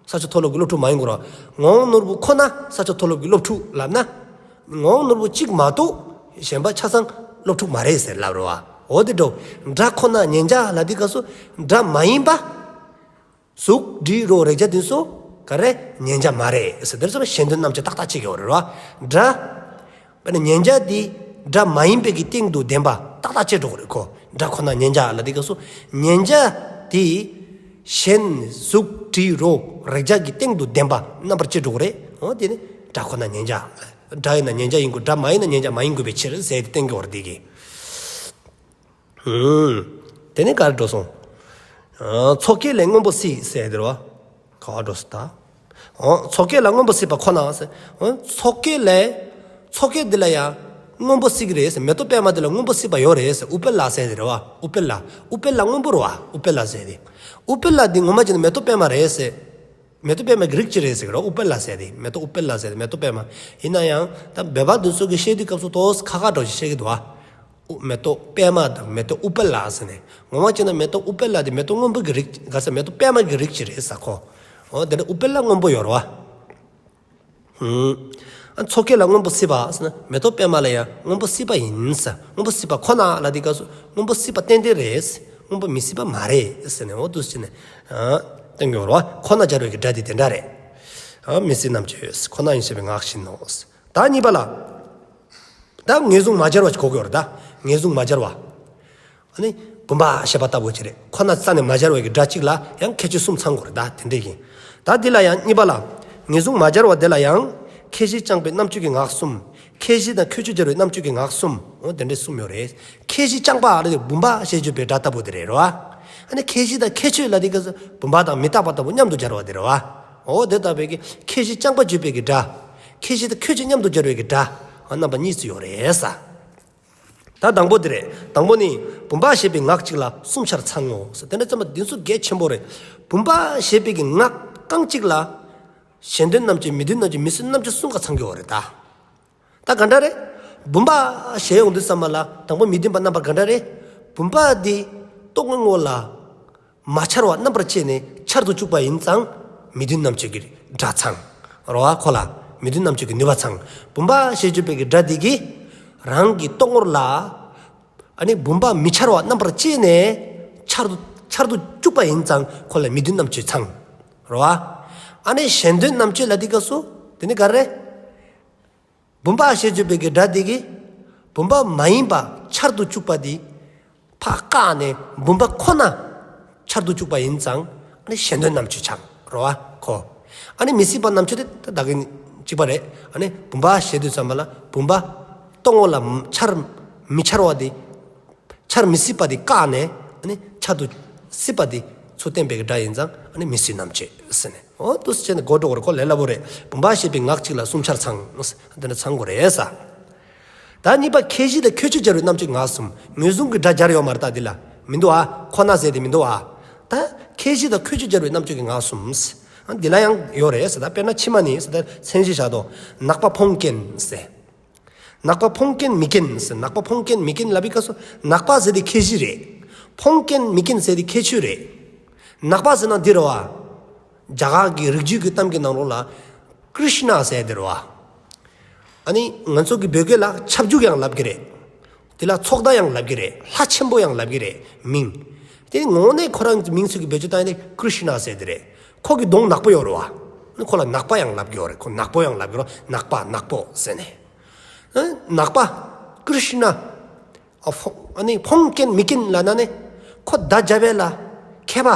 ས་སྐྱ་མཐོ་སློབ་ཀྱི་སློབ་ཕྲུག་མ་ཡིན་དགོས་རེད་བ། ངག་དབང་ནོར་བུ་ཁོ་ན་ས་སྐྱ་མཐོ་སློབ་ཀྱི་སློབ་ཕྲུག་ལབ་ན། ངག་དབང་ནོར་བུ་གཅིག་མ་གཏོགས་གཞན་པ་ཆ་ཚང་སློབ་ཕྲུག་མ་རེད་ཟེར་ལབ་རེད་བ། འོ་དེ་འདྲ། སྒྲ་ཁོ་ན་མཉན་བྱ་ལ་དེའི་སྐབས་སུ་སྒྲ་མ་ཡིན་པ། གཟུགས་དྲི་རོ་རེག་བྱ་དེ་ཚོ་ག་རེ་མཉན་བྱ་མ་རེད་ཟེར། དེ་ཚོ་གཞན་དོན་རྣམ་གཅོད་ཏག་ཏག་བྱེད་ཀྱི་ཡོད་རེད་བ། སྒྲ། དཔེར་ན་མཉན་བྱ་དེ་སྒྲ་མ་ཡིན་པའི་གི་སྟེང་དུ་ལྡན་པ་ཏག་ཏག་བྱེད་འགྲོ་གི་རེད་ཁོ། སྒྲ་ཁོ་ན་མཉན་བྱ་ལ་དེའི་སྐབས་སུ། མཉན་བྱ་དེ་གཞན་གཟུགས་དྲི་རོ་རེག་བྱ་གི་སྟེང་དུ་ལྡན་པ་རྣམ་པར་བཅད་འགྲོ་གི་རེད། འོ་དེ་ནི་སྒྲ་ཁོ་ན་མཉན་བྱ། སྒྲ་ཡིན་ན་མཉན་བྱ་ཡིན་དགོས། སྒྲ་མ་ཡིན་ན་མཉན་བྱ་མ་ཡིན་དགོས་པའི་ཕྱིར་ཟེར་ཏེ་བསྟན་གྱི་ཡོད་རེད་དེ་གི། ཨུམ། དེ་ནས་ག་རེ་འགྲོ་སོང་། ཨ། ཚོགས་བསྐྱེད་ལས་སྔོན་པོ་སྲིད་ཟེར་དེ་རེད་བ། ག་བ་འགྲོ་སོང་ད། ཨོ། ཚོགས་བསྐྱེད་ལ་སྔོན་པོ་སྲིད་པ་ཁོ་ན་ཟེར། ཨོ། ཚོགས་བསྐྱེད་ལས། ཚོགས་བསྐྱེད་འདི་ལ་ཡང་སྔོན་པོ་སྲིད་ཀྱི་རེད་ཟེར། མེ་ཏོག་པད་མ་འདི་ལ་སྔོན་པོ་སྲིད་པ་ཡོད་རེད་ཟེར། ཨུཏྤལ་ཟེར་དེ་རེད་བ། ཨུཏྤལ། ཨུཏྤལ་སྔོན་པོ་རེད་བ། ཨུཏྤལ་ཟེར་དེ། ཨུཏྤལ་འདི་ངོ་མ་བྱས་ན་མེ་ཏོག་པད་མ་རེད་ཟེར། མེ་ཏོག་པད་མ་གི་རིགས་ཅིག་རེད་ཟེར་གི་རེད། ཨུཏྤལ་ཟེར་དེ། མེ་ཏོག་ཨུཏྤལ་ཟེར་དེ། མེ་ཏོག་པད་མ། ཡིན་ན་ཡང་ད་བོད་པ་འདི་ཚོ་གི་བཤད་དུས་སྐབས་སུ་ཏོག་ཙམ་ཁག་ཁག་འགྲོ་ཞིག་བཤད་ཀྱི་འདུག་བ། ཨུ། མེ་ཏོག་པད་མ་དང་མེ་ཏོག་ཨུཏྤལ་ཟེར་ནས། ངོ་མ་བྱས་ན་མེ་ཏོག་ཨུཏྤལ་དེ་མེ་ཏོག་སྔོན་པོ་གི་རིགས། ག་ས་མེ་ཏོག་པད་མ་གི་རིགས་ཅིག་རེད་ཟེར་ཁོ། འོ་དེ་འདྲ་ཨུཏྤལ་སྔོན་པོ་ཡོད་རེད་བ། ཨུམ། ཨ། ཚོགས་བསྐྱེད་ལ་སྔོན་པོ་སྲིད་པ་ཟེར་ན་མེ་ཏོག་པད་མ་ལ་ཡང་སྔོན་པོ་སྲིད་པ་ཡིན་ཟེར། སྔོན་པོ་སྲིད་པ་ཁོ་ན་ལ་དེའི་སྐབས་སུ་སྔོན་པོ་སྲིད་པ་ཏན་ཏན་རེད། སྔོན་པོ་མི་སྲིད་པ་མ་རེད་ཟེར་ནས། འོ་འདུག་སེ་བྱས་ནས། ཨ། བསྟན་གྱི་ཡོད་རེད་བ། ཁོ་ན་སྦྱར་བའི་གི་སྒྲ་དེ་དེ་འདྲ་རེད། ཨ། མི་སྲིད་རྣམ་གཅོད་ཁོ་ན་ཡིན་ཞེས་པའི་ངག་བཞིན་ནོ། ད་གཉིས་པ་ལ། ད་ངེས་བཟུང་མ་སྦྱར་བ་ཞིག་གོ་དགོས་རེད་ད། ངེས་བཟུང་མ་སྦྱར་བ། ཨ་ནི་བུམ་པ་ཞེས་པ་ལྟ་བུ་ཅིག་རེད། ཁོ་ན་རྩ་ནས་མ་སྦྱར་བའི་གི་སྒྲ་གཅིག་ལ་ཡང་ཁྱད་ཆོས་གསུམ་ཚང་དགོས་རེད་ད། དེ་འདྲས་ཀྱི། ད་འདི་ལ་ཡང་གཉིས་པ་ལ། ངེས་བཟུང་མ་སྦྱར་བ་དེ་ལ་ཡང་ཁྱད་གཞི་རྐྱང་པའི་རྣམ་གཅོད་ཀྱི་ངག་གསུམ། ཁྱད་གཞི་དང་ཁྱད་ཆོས་སྦྱར་བའི་རྣམ་གཅོད་ཀྱི་ངག་གསུམ། འོ་དེ་འདྲས་གསུམ་ཡོད་རེད། ཁྱད་གཞི་རྐྱང་པ་ལ་དེ་བུམ་པ་ཞེས་བརྗོད་པའི་སྒྲ་ལྟ་བུ་དེ་རེད་རོ། ཨ་ནི་ཁྱད་གཞི་དང་ཁྱད་ཆོས་ལ་དེ་ག་ས་བུམ་པ་དང་མི་རྟག་པ་ལྟ་བུ་མཉམ་དུ་སྦྱར་བ་དེ་རེད་བ། འོ་དེ་ལྟ་བུའི་གི་ཁྱད་གཞི་རྐྱང་པ་བརྗོད་པའི་གི་སྒྲ། ཁྱད་གཞི་དང་ཁྱད་ཆོས་མཉམ་དུ་སྦྱར་བའི་གི་སྒྲ། འོ་རྣམ་པ་གཉིས་སུ་ཡོད་རེད་ས། ད་དང་པོ་དེ་རེད། དང་པོ་ནི་བུམ་པ་ཞེས་པའི་ངག་གཅིག་ལ་གསུམ་ཆར་ཚང་ངོ་ཟེར། དེ་འདྲ་ཙམ་པ་འདི་ཚོ་གལ་ཆེན་པོ་རེད། བུམ་པ་ཞེས་པའི་གི་ངག་རྐང་གཅིག་ལ་གཞན་དོན་རྣམ་གཅོད་མི་ལྡན་རྣམ་གཅོད་མི་སྲིད་རྣམ་གཅོད་གསུམ་ཀ་ཚང་གི་ཡོད་རེད་ད། ད་ག་འདྲ་རེད། བུམ་པ་ཞེས་ཡོང་དུས་ཙམ་པ་ལ་དང་པོ་མི་ལྡན་པ་རྣམ་པ་ག་འདྲ་རེད། བུམ་པ་འདི་རྟོག་ངོ་ལ་མ་འཆར་བ་རྣམ་པར་བཅད་ནས་འཆར་དུ་བཅུག་པ་ཡིན་ཙང་མི་ལྡན་རྣམ་གཅོད་ཀྱི་སྒྲ་ཚང་། རོ་བ། ཁོ་ལ་མི་ལྡན་རྣམ་གཅོད་ཀྱི་ནུས་པ་ཚང་། བུམ་པ་ཞེས་བརྗོད་པའི་གི་སྒྲ་འདི་གིས་རང་གི་རྟོག་ངོར་ལ་ཨ་ནི་བུམ་པ་མི་འཆར་བ་རྣམ་པར་བཅད་ནས་འཆར་དུ་འཆར་དུ་བཅུག་པ་ཡིན་ཙང་ཁོ་ལ་མི་ལྡན་རྣམ་གཅོད་ཚང་། རོ་བ། ཨ་ནི་གཞན་དོན་རྣམ་གཅོད་ལ་དེའི་སྐབས་སུ་དེ་ནི་ག་རེ། བུམ་པ་ཞེས་བརྗོད་པའི་གི་སྒྲ་དེ་གིས་བུམ་པ་མ་ཡིན་པ་འཆར་དུ་བཅུག་པ་དེ་ཕར་བཀག་ནས་བུམ་པ་ཁོ་ན་འཆར་དུ་བཅུག་པ་ཡིན་ཙང་ཨ་ནི་གཞན་དོན་རྣམ་གཅོད་ཚང་། རོ་བ། ཁོ། ཨ་ནི་མི་སྲིད་པ་རྣམ་གཅོད་དེ་ད་གིན་གཅིག་པ་རེད། ཨ་ནི་བུམ་པ་ཞེས་དུས་ཙམ་པ་ལ་བུམ་པ་རྟོག་ངོ་ལ་འཆར་མི་འཆར་བ་དེ། འཆར་མི་སྲིད་པ་དེ་བཀག་ནས་ཨ་ནི་འཆར་དུ་སྲིད་པ་དེ་ཚུར་བསྟན་པའི་སྒྲ་ཡིན་ཙང་ཨ་ནི་མི་སྲིད་རྣམ་གཅོད་ཟེར་ནས། འོ་འདུག་སེ་བྱས་ནས་གོ་འགྲོ་དགོས་རེད། ཁོ་ལས་སླ་པོ་རེད། བུམ་པ་ཞེས་པའི་ངག་གཅིག་ལ་གསུམ་ཆར་ཚང་། འདི་འདྲ་ཚང་དགོས་རེད་ས། ད་གཉིས་པ་ཁྱད་གཞི་དང་ཁྱད་ཆོས་སྦྱར་བའི་རྣམ་གཅོད་ངག་གསུམ། ངེས་བཟུང་གི་སྒྲ་སྦྱར་ཡོད་མ་རེད་ད་འདི་ལ། མི་འདུག་ཨ། ཁོ་ན་ཟེར་དེ་མི་འདུག་ཨ། ད་ཁྱད་གཞི་དང་ཁྱད་ཆོས་སྦྱར་བའི་རྣམ་གཅོད་ཀྱི་ངག་གསུམ། འདི་ལ་ཡང་ཡོད་རེད་ས། ད་དཔེར་ན་ཕྱི་མ་ནི་ས། ད་མཚན་གཞི་བཞག་དོ། ནག་པ་ཕོངས་སྐྱེན་ཟེར། ནག་པ་ཕོངས་སྐྱེན་མི་སྐྱེན་ཟེར། ནག་པ་ཕོངས་སྐྱེན་མི་སྐྱེན་ལབ་པའི་སྐབས་སུ་ནག་པ་ཟེར་དེ་ཁྱད་གཞི་རེད། ཕོངས་སྐྱེན་མི་སྐྱེན་ཟེར་དེ་ཁྱད་ཆོས་རེད། ནག་པ་ཟེར་ན་འདི་རེད་བ། རྒྱ་གར་གྱི་རིག་བྱེད་ཀྱི་གཏམ་གྱི་ནང་ལོགས་ལ་ ཀྲིཤ་ན་ཟེར་དེ་རེད་བ། ཨ་ནི་ང་ཚོ་གི་བོད་སྐད་ལ་ཁྱབ་འཇུག་ཡང་ལབ་ཀྱི་རེད། དེ་ལ་ཚོགས་བརྡ་ཡང་ལབ་ཀྱི་རེད། ལྷ་ཆེན་པོ་ཡང་ལབ་ཀྱི་རེད་མིང་། དེ་ངོ་ནས་ཁོ་རང་མིང་ཚུལ་གྱི་བེད་སྤྱོད་བཏང་ཡས་དེ་ཀྲིཤ་ན་ཟེར་དེ་རེད། ཁོ་གི་གདོང་ནག་པོ་ཡོད་རེད་བ། ཁོ་ལ་ནག་པ་ཡང་ལབ་ཀྱི་ཡོད་རེད། ཁོ་ནག་པོ་ཡང་ལབ་ཀྱི་རེད། ནག་པ་ནག་པོ་ཟེར་ནས། ཨ་ནག་པ་ཀྲིཤ་ན། ཨ་ཕོང་ཨ་ནི་ཕོང་རྐྱེན་མི་རྐྱེན་ལབ་ན་ནི་ཁོ་བརྡ་རྒྱབ་ཡས་ལ་མཁས་པ།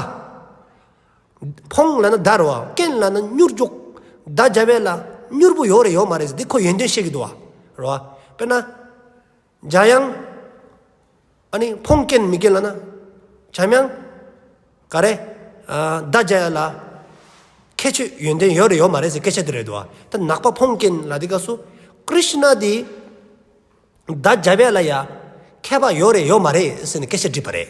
ཕོང་ལབ་ན་བརྡ་རེད་བ། རྐྱེན་ལབ་ན་མྱུར་མགྱོགས། བརྡ་རྒྱབ་ཡས་ལ་མྱུར་པོ་ཡོད་རེད་ཡོད་མ་རེད་ཟེར་འདི་ཁོ་ཡོན་ཏན་བཤད་ཀྱི་འདུག་བ། རེད་བ། དཔེར་ན། འཇམ་དབྱངས། ཨ་ནི་ཕོང་རྐྱེན་མི་རྐྱེན་ལབ་ན། འཇམ་དབྱངས། ག་རེ། ཨ་བརྡ་རྒྱབ་ཡས་ལ། ཁྱད་ཆོས་ཡོན་ཏན་ཡོད་རེད་ཡོད་མ་རེད་ཟེར་སྐད་ཆ་དེ་རེད་འདུག་བ། ད་ནག་པ་ཕོང་རྐྱེན་ལབ་དུས་སྐབས་སུ། ཀྲིཤ་ན་དེ། བརྡ་རྒྱབ་ཡས་ལ་ཡ། མཁས་པ་ཡོད་རེད་ཡོད་མ་རེད་ཟེར་ནས་སྐད་ཆ་དྲིས་པ་རེད།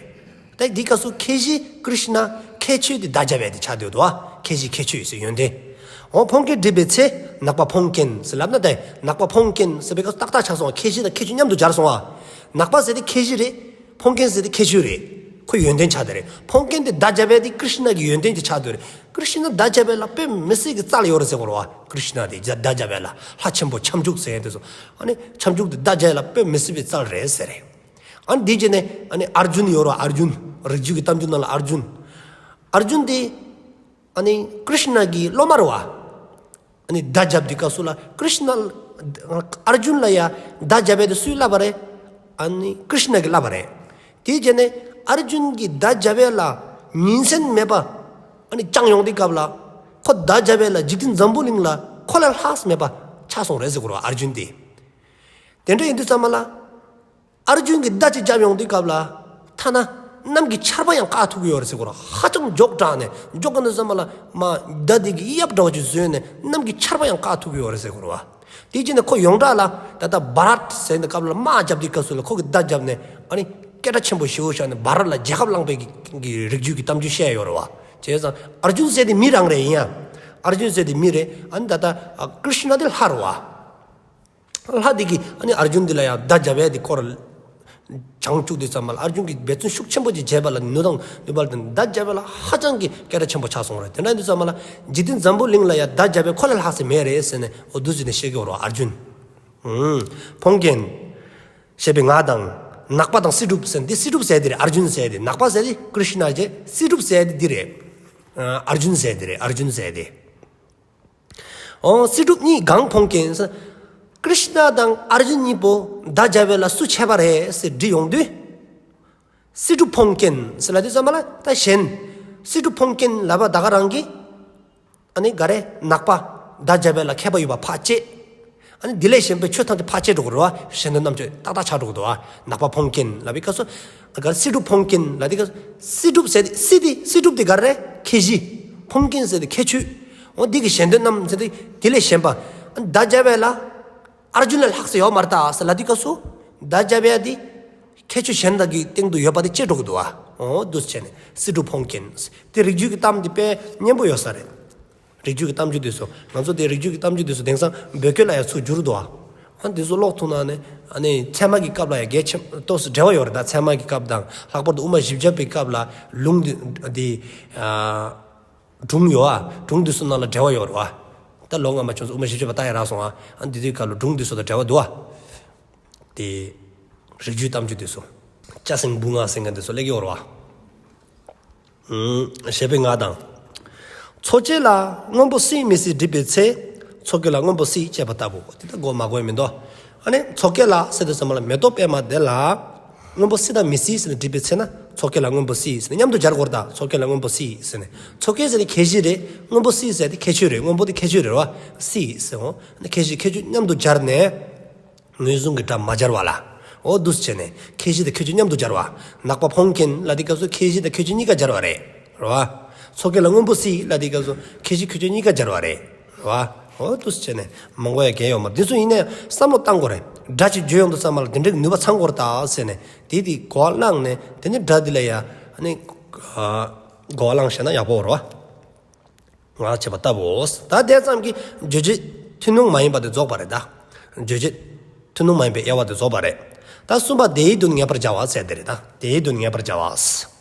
ད་འདི་སྐབས་སུ་ཁྱད་གཞི་ཀྲིཤ་ན་ཁྱད་ཆོས་དེ་བརྡ་རྒྱབ་ཡས་དེ་ཆགས་བསྡད་འདུག་བ། ཁྱད་གཞི་ཁྱད་ཆོས་ཟེར་ཡོན་ཏན། འོ་ཕོང་རྐྱེན་འགྲིག་པའི་ཚེ་ནག་པ་ཕོང་རྐྱེན་ཟེར་ལབ་ན། ད་ནག་པ་ཕོང་རྐྱེན་ཟེར་བའི་སྐབས་སུ་ཏག་ཏག་ཆགས་སོང་བ། ཁྱད་གཞི་དང་ཁྱད་ཆོས་མཉམ་དུ་སྦྱར་སོང་བ། ནག་པ་ཟེར་དེ་ཁྱད་གཞི་རེད། ཕོང་རྐྱེན་ཟེར་དེ་ཁྱད་ཆོས་རེད། ཁོ་ཡོན་ཏན་ཆགས་དེ་རེད། ཕོང་རྐྱེན་དེ་བརྡ་རྒྱབ་ཡས་དེ་ཀྲིཤ་ན་གི་ཡོན་ཏན་དེ་ཆགས་དེ་རེད། ཀྲིཤ་ན་བརྡ་རྒྱབ་ཡས་ལ་དཔེ་མི་སྲིད་ཀྱི་རྩལ་ཡོད་རེད་ཟེར་གོ་རེད་བ། ཀྲིཤ་ན་དེ་བརྡ་རྒྱབ་ཡས་ལ་ལྷ་ཆེན་པོ་ཁྱབ་འཇུག་ཟེར་ཡས་དེ་ཚོ། ཨ་ནི་ཁྱབ་འཇུག་དེ་བརྡ་རྒྱབ་ཡས་ལ་དཔེ་མི་སྲིད་པའི་རྩལ་རེད་ཟེར་རེད། ཨ་ནི་དེ་རྗེས་ནས་ཨ་ནི་ཨར་ཇུན་ཡོད་རེད་བ། ཨར་ཇུན། རིག་རྒྱུད་ཀྱི་གཏམ་རྒྱུད་ནང་ལ་ཨར་ཇུན། ཨར་ཇུན་དེ་ཨ་ནི་ཀྲིཤ་ན་གི་སློབ་མ་རེད་བ། ཨ་ནི་བརྡ་རྒྱབ་དུས་སྐབས་སུ་ལ་ཀྲིཤ་ན། ཨར་ཇུན་ལ་ཡ་བརྡ་རྒྱབ་ཡས་དེ་སུས་བསླབས་པ་རེད། ཨ་ནི་ཀྲིཤ་ན་གིས་བསླབས་པ་རེད། དེ་རྗེས་ནས་ཨར་ཇུན་གྱིས་བརྡ་རྒྱབ་ཡས་ལ་ཉིན་མཚན་མེད་པ། ཨ་ནི་སྦྱངས་ཡོང་དུས་སྐབས་ལ། ཁོ་བརྡ་རྒྱབ་ཡས་ལ་འཇིག་རྟེན་འཛམ་བུ་གླིང་ལ་ཁོ་ལས་ལྷག་མེད་པ་ཆགས་སོང་རེད་ཟེར་གོ་རེད་བ་ཨར་ཇུན་དེ། དེ་འདྲ་ཡིན་དུས་ཙམ་པ་ལ། ཨར་ཇུན་གྱིས་བརྡ་ཅིག་རྒྱབ་ཡོང་དུས་སྐབས་ལ། ཐ་ན་གནམ་གྱི་ཆར་པ་ཡང་བཀག་ཐུབ་ཀྱི་ཡོད་རེད་ཟེར་གོ་རེད། ཧ་ཅང་མགྱོགས་དྲགས་ནས་མགྱོགས་ག་ནས་ཙམ་པ་ལ་མ་བརྡ་དེ་གི་གཡབ་འདྲ་བ་ཅིག་བཟོས་ནས་གནམ་གྱི་ཆར་པ་ཡང་བཀག་ཐུབ་ཀྱི་ཡོད་རེད་ཟེར་གོ་རེད་བ། དེ་རྗེས་ནས་ཁོ་ཡོངས་གྲགས་ལ་ད་ལྟ་བྷ་རཏ་ཟེར་ནས་སྐབས་ལ་དམག་རྒྱབ་དུས་སྐབས་སུ་ལ་ཁོ་གིས་བརྡ་རྒྱབ་ནས་ཨ་ནི་སྐད་གྲགས་ཆེན་པོ་ཞེ་པོ་བཞག་ནས་བྷ་རཏ་ལ་རྒྱལ་ཁ་བླངས་པའི་གི་གི་རིགས་རྒྱུད་ཀྱི་གཏམ་རྒྱུད་བཤད་ཡོད་རེད་བ། བྱས་ཙང་ཨར་ཇུན་ཟེར་དེ་མི་རང་རེད། ཡིན་ཡང་ཨར་ཇུན་ཟེར་དེ་མི་རེད། ཨ་ནི་ད་ལྟ་ཀྲིཤ་ན་དེ་ལྷ་རེད་བ། ལྷ་དེ་གིས་ཨ་ནི་ཨར་ཇུན་དེ་ལ་ཡང་བརྡ་རྒྱབ་ཡས་དེ་སྐོར་སྦྱང་བཅུག་དུས་ཙམ་པ་ལ་ཨར་ཇུན་གྱིས་འབད་བརྩོན་ཤུགས་ཆེན་པོ་ཅིག་བྱས་པ་ལ་ནུས་དང་ནུས་པ་དང་བརྡ་རྒྱབ་ཡས་ལ་ཧ་ཅང་གི་སྐད་གྲགས་ཆེན་པོ་ཆགས་སོང་རེད། དེ་འདྲ་ཡིན་དུས་ཙམ་པ་ལ་འཇིག་རྟེན་འཛམ་བུ་གླིང་ལ་ཡང་བརྡ་རྒྱབ་ཡས་ཁོ་ལས་ལྷག་ས་མེད་རེད་ཟེར་ནས་འོ་འདུག་ཟེར་ནས་བཤད་ཀྱི་ཡོད་རེད་བ་ཨར་ཇུན། ཨུམ། ཕོང་རྐྱེན། བཤད་པའི་ངག་དང་། ནག་པ་དང་སྲིད་སྒྲུབ་ཟེར་འདི་སྲིད་སྒྲུབ་ཟེར་དེ་རེད། ཨར་ཇུན་ཟེར་དེ་ནག་པ་ཟེར་དེ་ཀྲིཤ་ན་རྗེ། སྲིད་སྒྲུབ་ཟེར་དེ་འདི་རེད། ཨ་ཨར་ཇུན་ཟེར་དེ་རེད། ཨར་ཇུན་ཟེར་དེ། འོ་སྲིད་སྒྲུབ་གཉིས་གང་ཕོང་རྐྱེན་ཟེར། ཀྲིཤ་ན་དང་ཨར་ཇུན་གཉིས་པོ་བརྡ་རྒྱབ་ཡས་ལ་སུ་ཆེ་བ་རེད་ཟེར་འདྲི་ཡོང་དུས། སྲིད་སྒྲུབ་ཕོང་རྐྱེན་ཟེར་ལབ་དུས་ཙམ་པ་ལ་ད་གཞན། སྲིད་སྒྲུབ་ཕོང་རྐྱེན་ལབ་པ་ད་ག་རང་གིས། ཨ་ནི་ག་རེ་ནག་པ་བརྡ་རྒྱབ་ཡས་ལ་མཁས་པ་ཡོད་པ་ཕར་བཅད། ཨ་ནི་དེ་ལས་གཞན་པའི་ཆོས་ཐམས་ཅད་ཕར་བཅད་འགྲོ་གི་རེད་བ། གཞན་དོན་རྣམ་དཔྱོད་ཏག་ཏག་ཆགས་འགྲོ་གི་འདུག་བ། ནག་པ་ཕོང་རྐྱེན་ལབ་པའི་སྐབས་སུ། ག་རེ་སྲིད་སྒྲུབ་ཕོང་རྐྱེན་ལབ་དུས་སྐབས་སྲིད་སྒྲུབ་ཟེར་དེ་སྲིད་དེ་སྲིད་སྒྲུབ་དེ་ག་རེ་ཁྱད་གཞི། ཕོང་རྐྱེན་ཟེར་དེ་ཁྱད་ཆོས། འོ་འདི་གི་གཞན་དོན་རྣམ་ཟེར་དེ་དེ་ལས་གཞན་པ། ཨ་ནི་བརྡ་རྒྱབ་ཡས་ལ། ཨར་ཇུན་ལས་ལྷག་ས་ཡོད་མ་རེད་ད་ཟེར་ལབ་དུས་སྐབས་སུ། བརྡ་རྒྱབ་ཡས་དེ། ཁྱད་ཆོས་གཞན་དག་གི་སྟེང་དུ་ཡོད་པ་དེ་བཅད་འགྲོ་གི་འདུག་བ། འོ་འདུག་སེ་བྱས་ནས་སྲིད་སྒྲུབ་ཕོང་རྐྱེན། དེ་རིགས་རྒྱུད་ཀྱི་གཏམ་དེ་དཔེ་སྙན་པོ་ཡོད་ས་རེད། རིགས་རྒྱུད་ཀྱི་གཏམ་རྒྱུད་དེ་ཚོ་ང་ཚོ་དེ་རིགས་རྒྱུད་ཀྱི་གཏམ་རྒྱུད་དེ་ཚོ་དེང་སང་བོད་སྐད་ལ་ཡང་ཚུར་བསྒྱུར་འདུག་བ། ཨ་འདི་ཚོ་ཀློག་ཐུབ་ན་ནི་ཨ་ནི་ཚད་མ་གི་སྐབས་ལ་ཡང་གལ་ཆེན་ཏོག་ཙམ་འབྲེལ་བ་ཡོད་རེད་ད། ཚད་མ་གི་སྐབས་དང་ལྷག་པར་དུ་དབུ་མ་བཞི་བརྒྱ་པའི་སྐབས་ལ་ལུང་འདི་འདི་ཨ། སྒྲུང་ཡོད་ཨ། སྒྲུང་འདི་ཚོ་ནང་ལ་འབྲེལ་བ་ཡོད་རེད་བ། ད་ལོ་སྔ་མ་ཁྱོད་ཚོ་དབུ་མ་བཞི་བརྒྱ་པ་ལྟ་ཡ་རག་སོང་ཨ། ཨ་འདི་དུས་སྐབས་ལ་སྒྲུང་འདི་ཚོ་དང་འབྲེལ་བ་འདུག་ཨ། དེ་རིགས་རྒྱུད་གཏམ་རྒྱུད་འདི་ཚོ། སྐྱ་སེང་འབུ་ལྔ་ཟེར་མཁན་འདི་ཚོ་སླེབས་ཀྱི་ཡོད་རེད་བ། ཨུམ། བཤད་པའི་ངག་དང་། མཚོ་སྐྱེས་ལ་སྔོན་པོ་སྲིད་མི་སྲིད་འདྲི་བའི་ཚེ། མཚོ་སྐྱེས་ལ་སྔོན་པོ་སྲིད་ཅེས་པ་ལྟ་བུ། དེ་ལྟ་གོ་མ་གོ་ཡ་མི་འདུག་ཨ་ནི་མཚོ་སྐྱེས་ལ་ཟེར་དུས་ཙམ་པ་ལ་མེ་ཏོག་པད་མ་དེ་ལ། སྔོན་པོ་སྲིད་དང་མི་སྲིད་ཟེར་ནས་འདྲི་བའི་ཚེ་ན་མཚོ་སྐྱེས་ལ་སྔོན་པོ་སྲིད་ཟེར་ནས་མཉམ་དུ་སྦྱར་དགོས་རེད་ད། མཚོ་སྐྱེས་ལ་སྔོན་པོ་སྲིད་ཟེར་ནས། མཚོ་སྐྱེས་ཟེར་ནས་ཁྱད་གཞི་རེད། སྔོན་པོ་སྲིད་ཟེར་དེ་ཁྱད་ཆོས་རེད། སྔོན་པོ་དེ་ཁྱད་ཆོས་རེད་བ། སྲིད་ཟེར་འོ། ཁྱད་གཞི་ཁྱད་ཆོས་མཉམ་དུ་སྦྱར་ནས། ངོས་བཟུང་གི་སྒྲ་མ་སྦྱར་བ་ལ། འོ་འདུག་སེ་བྱས་ནས་ཁྱད་གཞི་དང་ཁྱད་ཆོས་མཉམ་དུ་སྦྱར་བ། ནག་པ་ཕོང་རྐྱེན་ལབ་དུས་སྐབས་སུ་ཁྱད་གཞི་དང་ཁྱད་ཆོས་གཉིས་ཀ་སྦྱར་བ་རེད། རེད་བ། མཚོ་སྐྱེས་ལ་སྔོན་པོ་སྲིད་ལབ་དུས་སྐབས་སུ་ཁྱད་གཞི་ཁྱད་ཆོས་གཉིས་ཀ་སྦྱར་བ་རེད། རེད་བ། འོ་འདུག་སེ་བྱས་ནས་མང་པོ་ཡང་གལ་ཡོད་མ་རེད། འདི་ཚོ་ཡིན་ན་ཡང་བསམ་བློ་བཏང་དགོས་རེད། སྒྲ་ཅིག་བརྗོད་ཡོང་དུས་ཙམ་པ་ལ་དེ་འདྲའི་ནུས་པ་ཚང་དགོས་རེད་ད་ཟེར་ནས་དེ་དེ་གོ་བ་བླངས་ནས་དེ་ནས་སྒྲ་འདི་ལ་ཡ་ཨ་ནི་གོ་བ་བླངས་བཤད་ན་ཡག་པོ་རེད་བ། ང་ལ་བྱེད་པ་ལྟ་བུའོ། ད་དེ་ཙམ་གྱིས་རྗོད་བྱེད་ཐུན་མོང་མ་ཡིན་པ་དེ་རྫོགས་པ་རེད་ད། རྗོད་བྱེད་ཐུན་མོང་མ་ཡིན་པའི་དབྱེ་བ་དེ་རྫོགས་པ་རེད། ད་གསུམ་པ་དེའི་དོན་ངེས་པར་བྱ་བ་ཟེར་དེ་རེད་ད། དེའི་དོན་ངེས་པར་བྱ་བ།